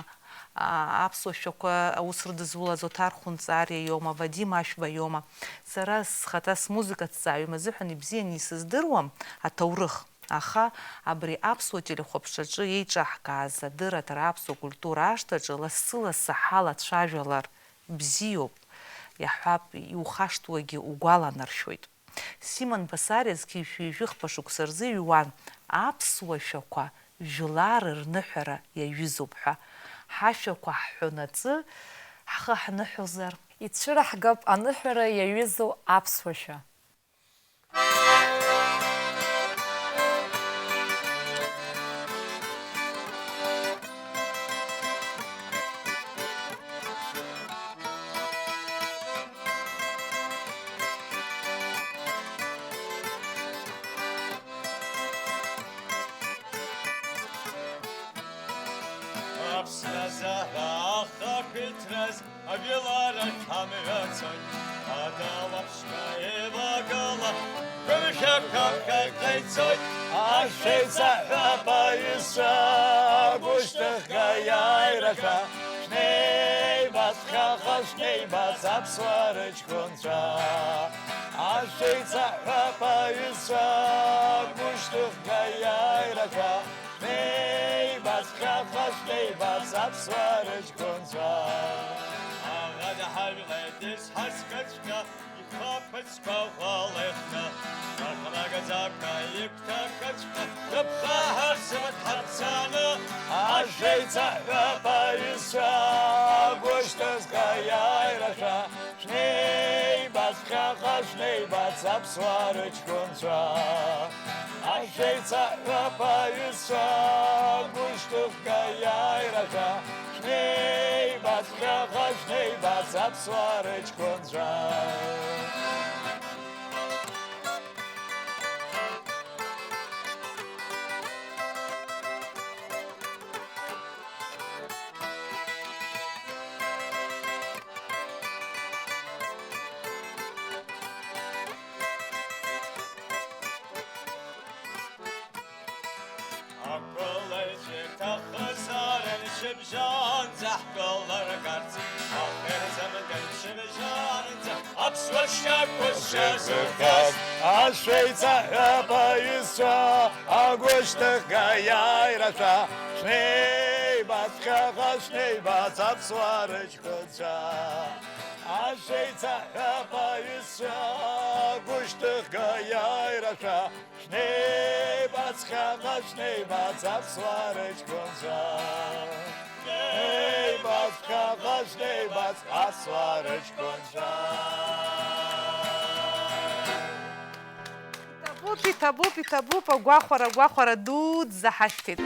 а, аԥсуа шәақәа аус рыдызулаз Оҭар Хәынҵариа иоума, Вадим Ашәба иоума. Сара схаҭа смузыкаҭҵааҩым азыҳәан ибзианы исыздыруам аҭоурых, аха абри аԥсуа телехәаԥшраҿы еиҿаҳкааз адырраҭара аԥсуа культура ашҭаҿы лассы-лассы ҳалацәажәалар бзиоуп, иаҳҳәап, иухашҭуагьы угәаланаршәоит. Симон Басариа зқьи жәшәи жәыхԥа шықәса рзы иҩуан, аԥсуа шәақәа жәлар рныҳәара иаҩызоуп ҳәа. Ҳашәақәа ҳҳәонаҵы, ҳхы ҳныҳәозар? Ицәыраҳгап аныҳәара иаҩызоу аԥсуа шәа. Аԥсра заҳәа ахақәиҭраз ажәыларахь ҳамҩа цоит. Адауаԥшқа еивагыла, гәымшәақәа ҟаиҵоит. Ашәеиҵаҳәа аԥаҩызцәа агәышьҭыхга иааирашәа, шәнеибаҵәҟьаха, шәнеибац аԥсуа рыҷкәынцәа. Ашәеиҵаҳәа аԥаҩызцәа агәышьҭыхга иааирашәа, шәнеибаҵәҟьаха, шәнеибац аԥсуа рыҷкәынцәа. Аӷа дҳажәлеит изҳазкыҵәҟьа, ихаԥыцқәа ӷәӷәала ихны, рыхнагаӡакәа игәҭакыҵәҟьа, рыԥхаҳарц зымт ҳарцаны. Ашәеиҵаҳәа аԥаҩызцәа агәышьҭыхга иааирашәа, шәнеибаҵәҟьаха, шәнеибац аԥсуа рыҷкәынцәа. Ашәеиҵаҳәа аԥаҩызцәа агәышьҭыхга иааирашәа, шәнеибаҵәҟьаха, шәнеибац аԥсуа рыҷкәынцәа. Ақәылаҩцәа иҭахызаарын шьыбжьонӡа ҳкылыргарц, аха ирзымгеит шьыбжьонӡа аԥсуа шьақәа шазыргаз. Ашәеиҵаҳәа аԥаҩызцәа агәышьҭыхга иааирашәа, шәнеибаҵәҟьаха, шәнеибац аԥсуа рыҷкәынцәа. Ашәеиҵаҳәа аԥаҩызцәа агәышьҭыхга иааирашәа, шәнеибаҵәҟьаха, шәнеибац аԥсуа рыҷкәынцәа. Шәнеибаҵәҟьаха, шәнеибац аԥсуа рыҷкәынцәа. Иҭабуп, иҭабуп, иҭабуп, агәахәара, агәахәара дуӡӡа ҳашәҭеит.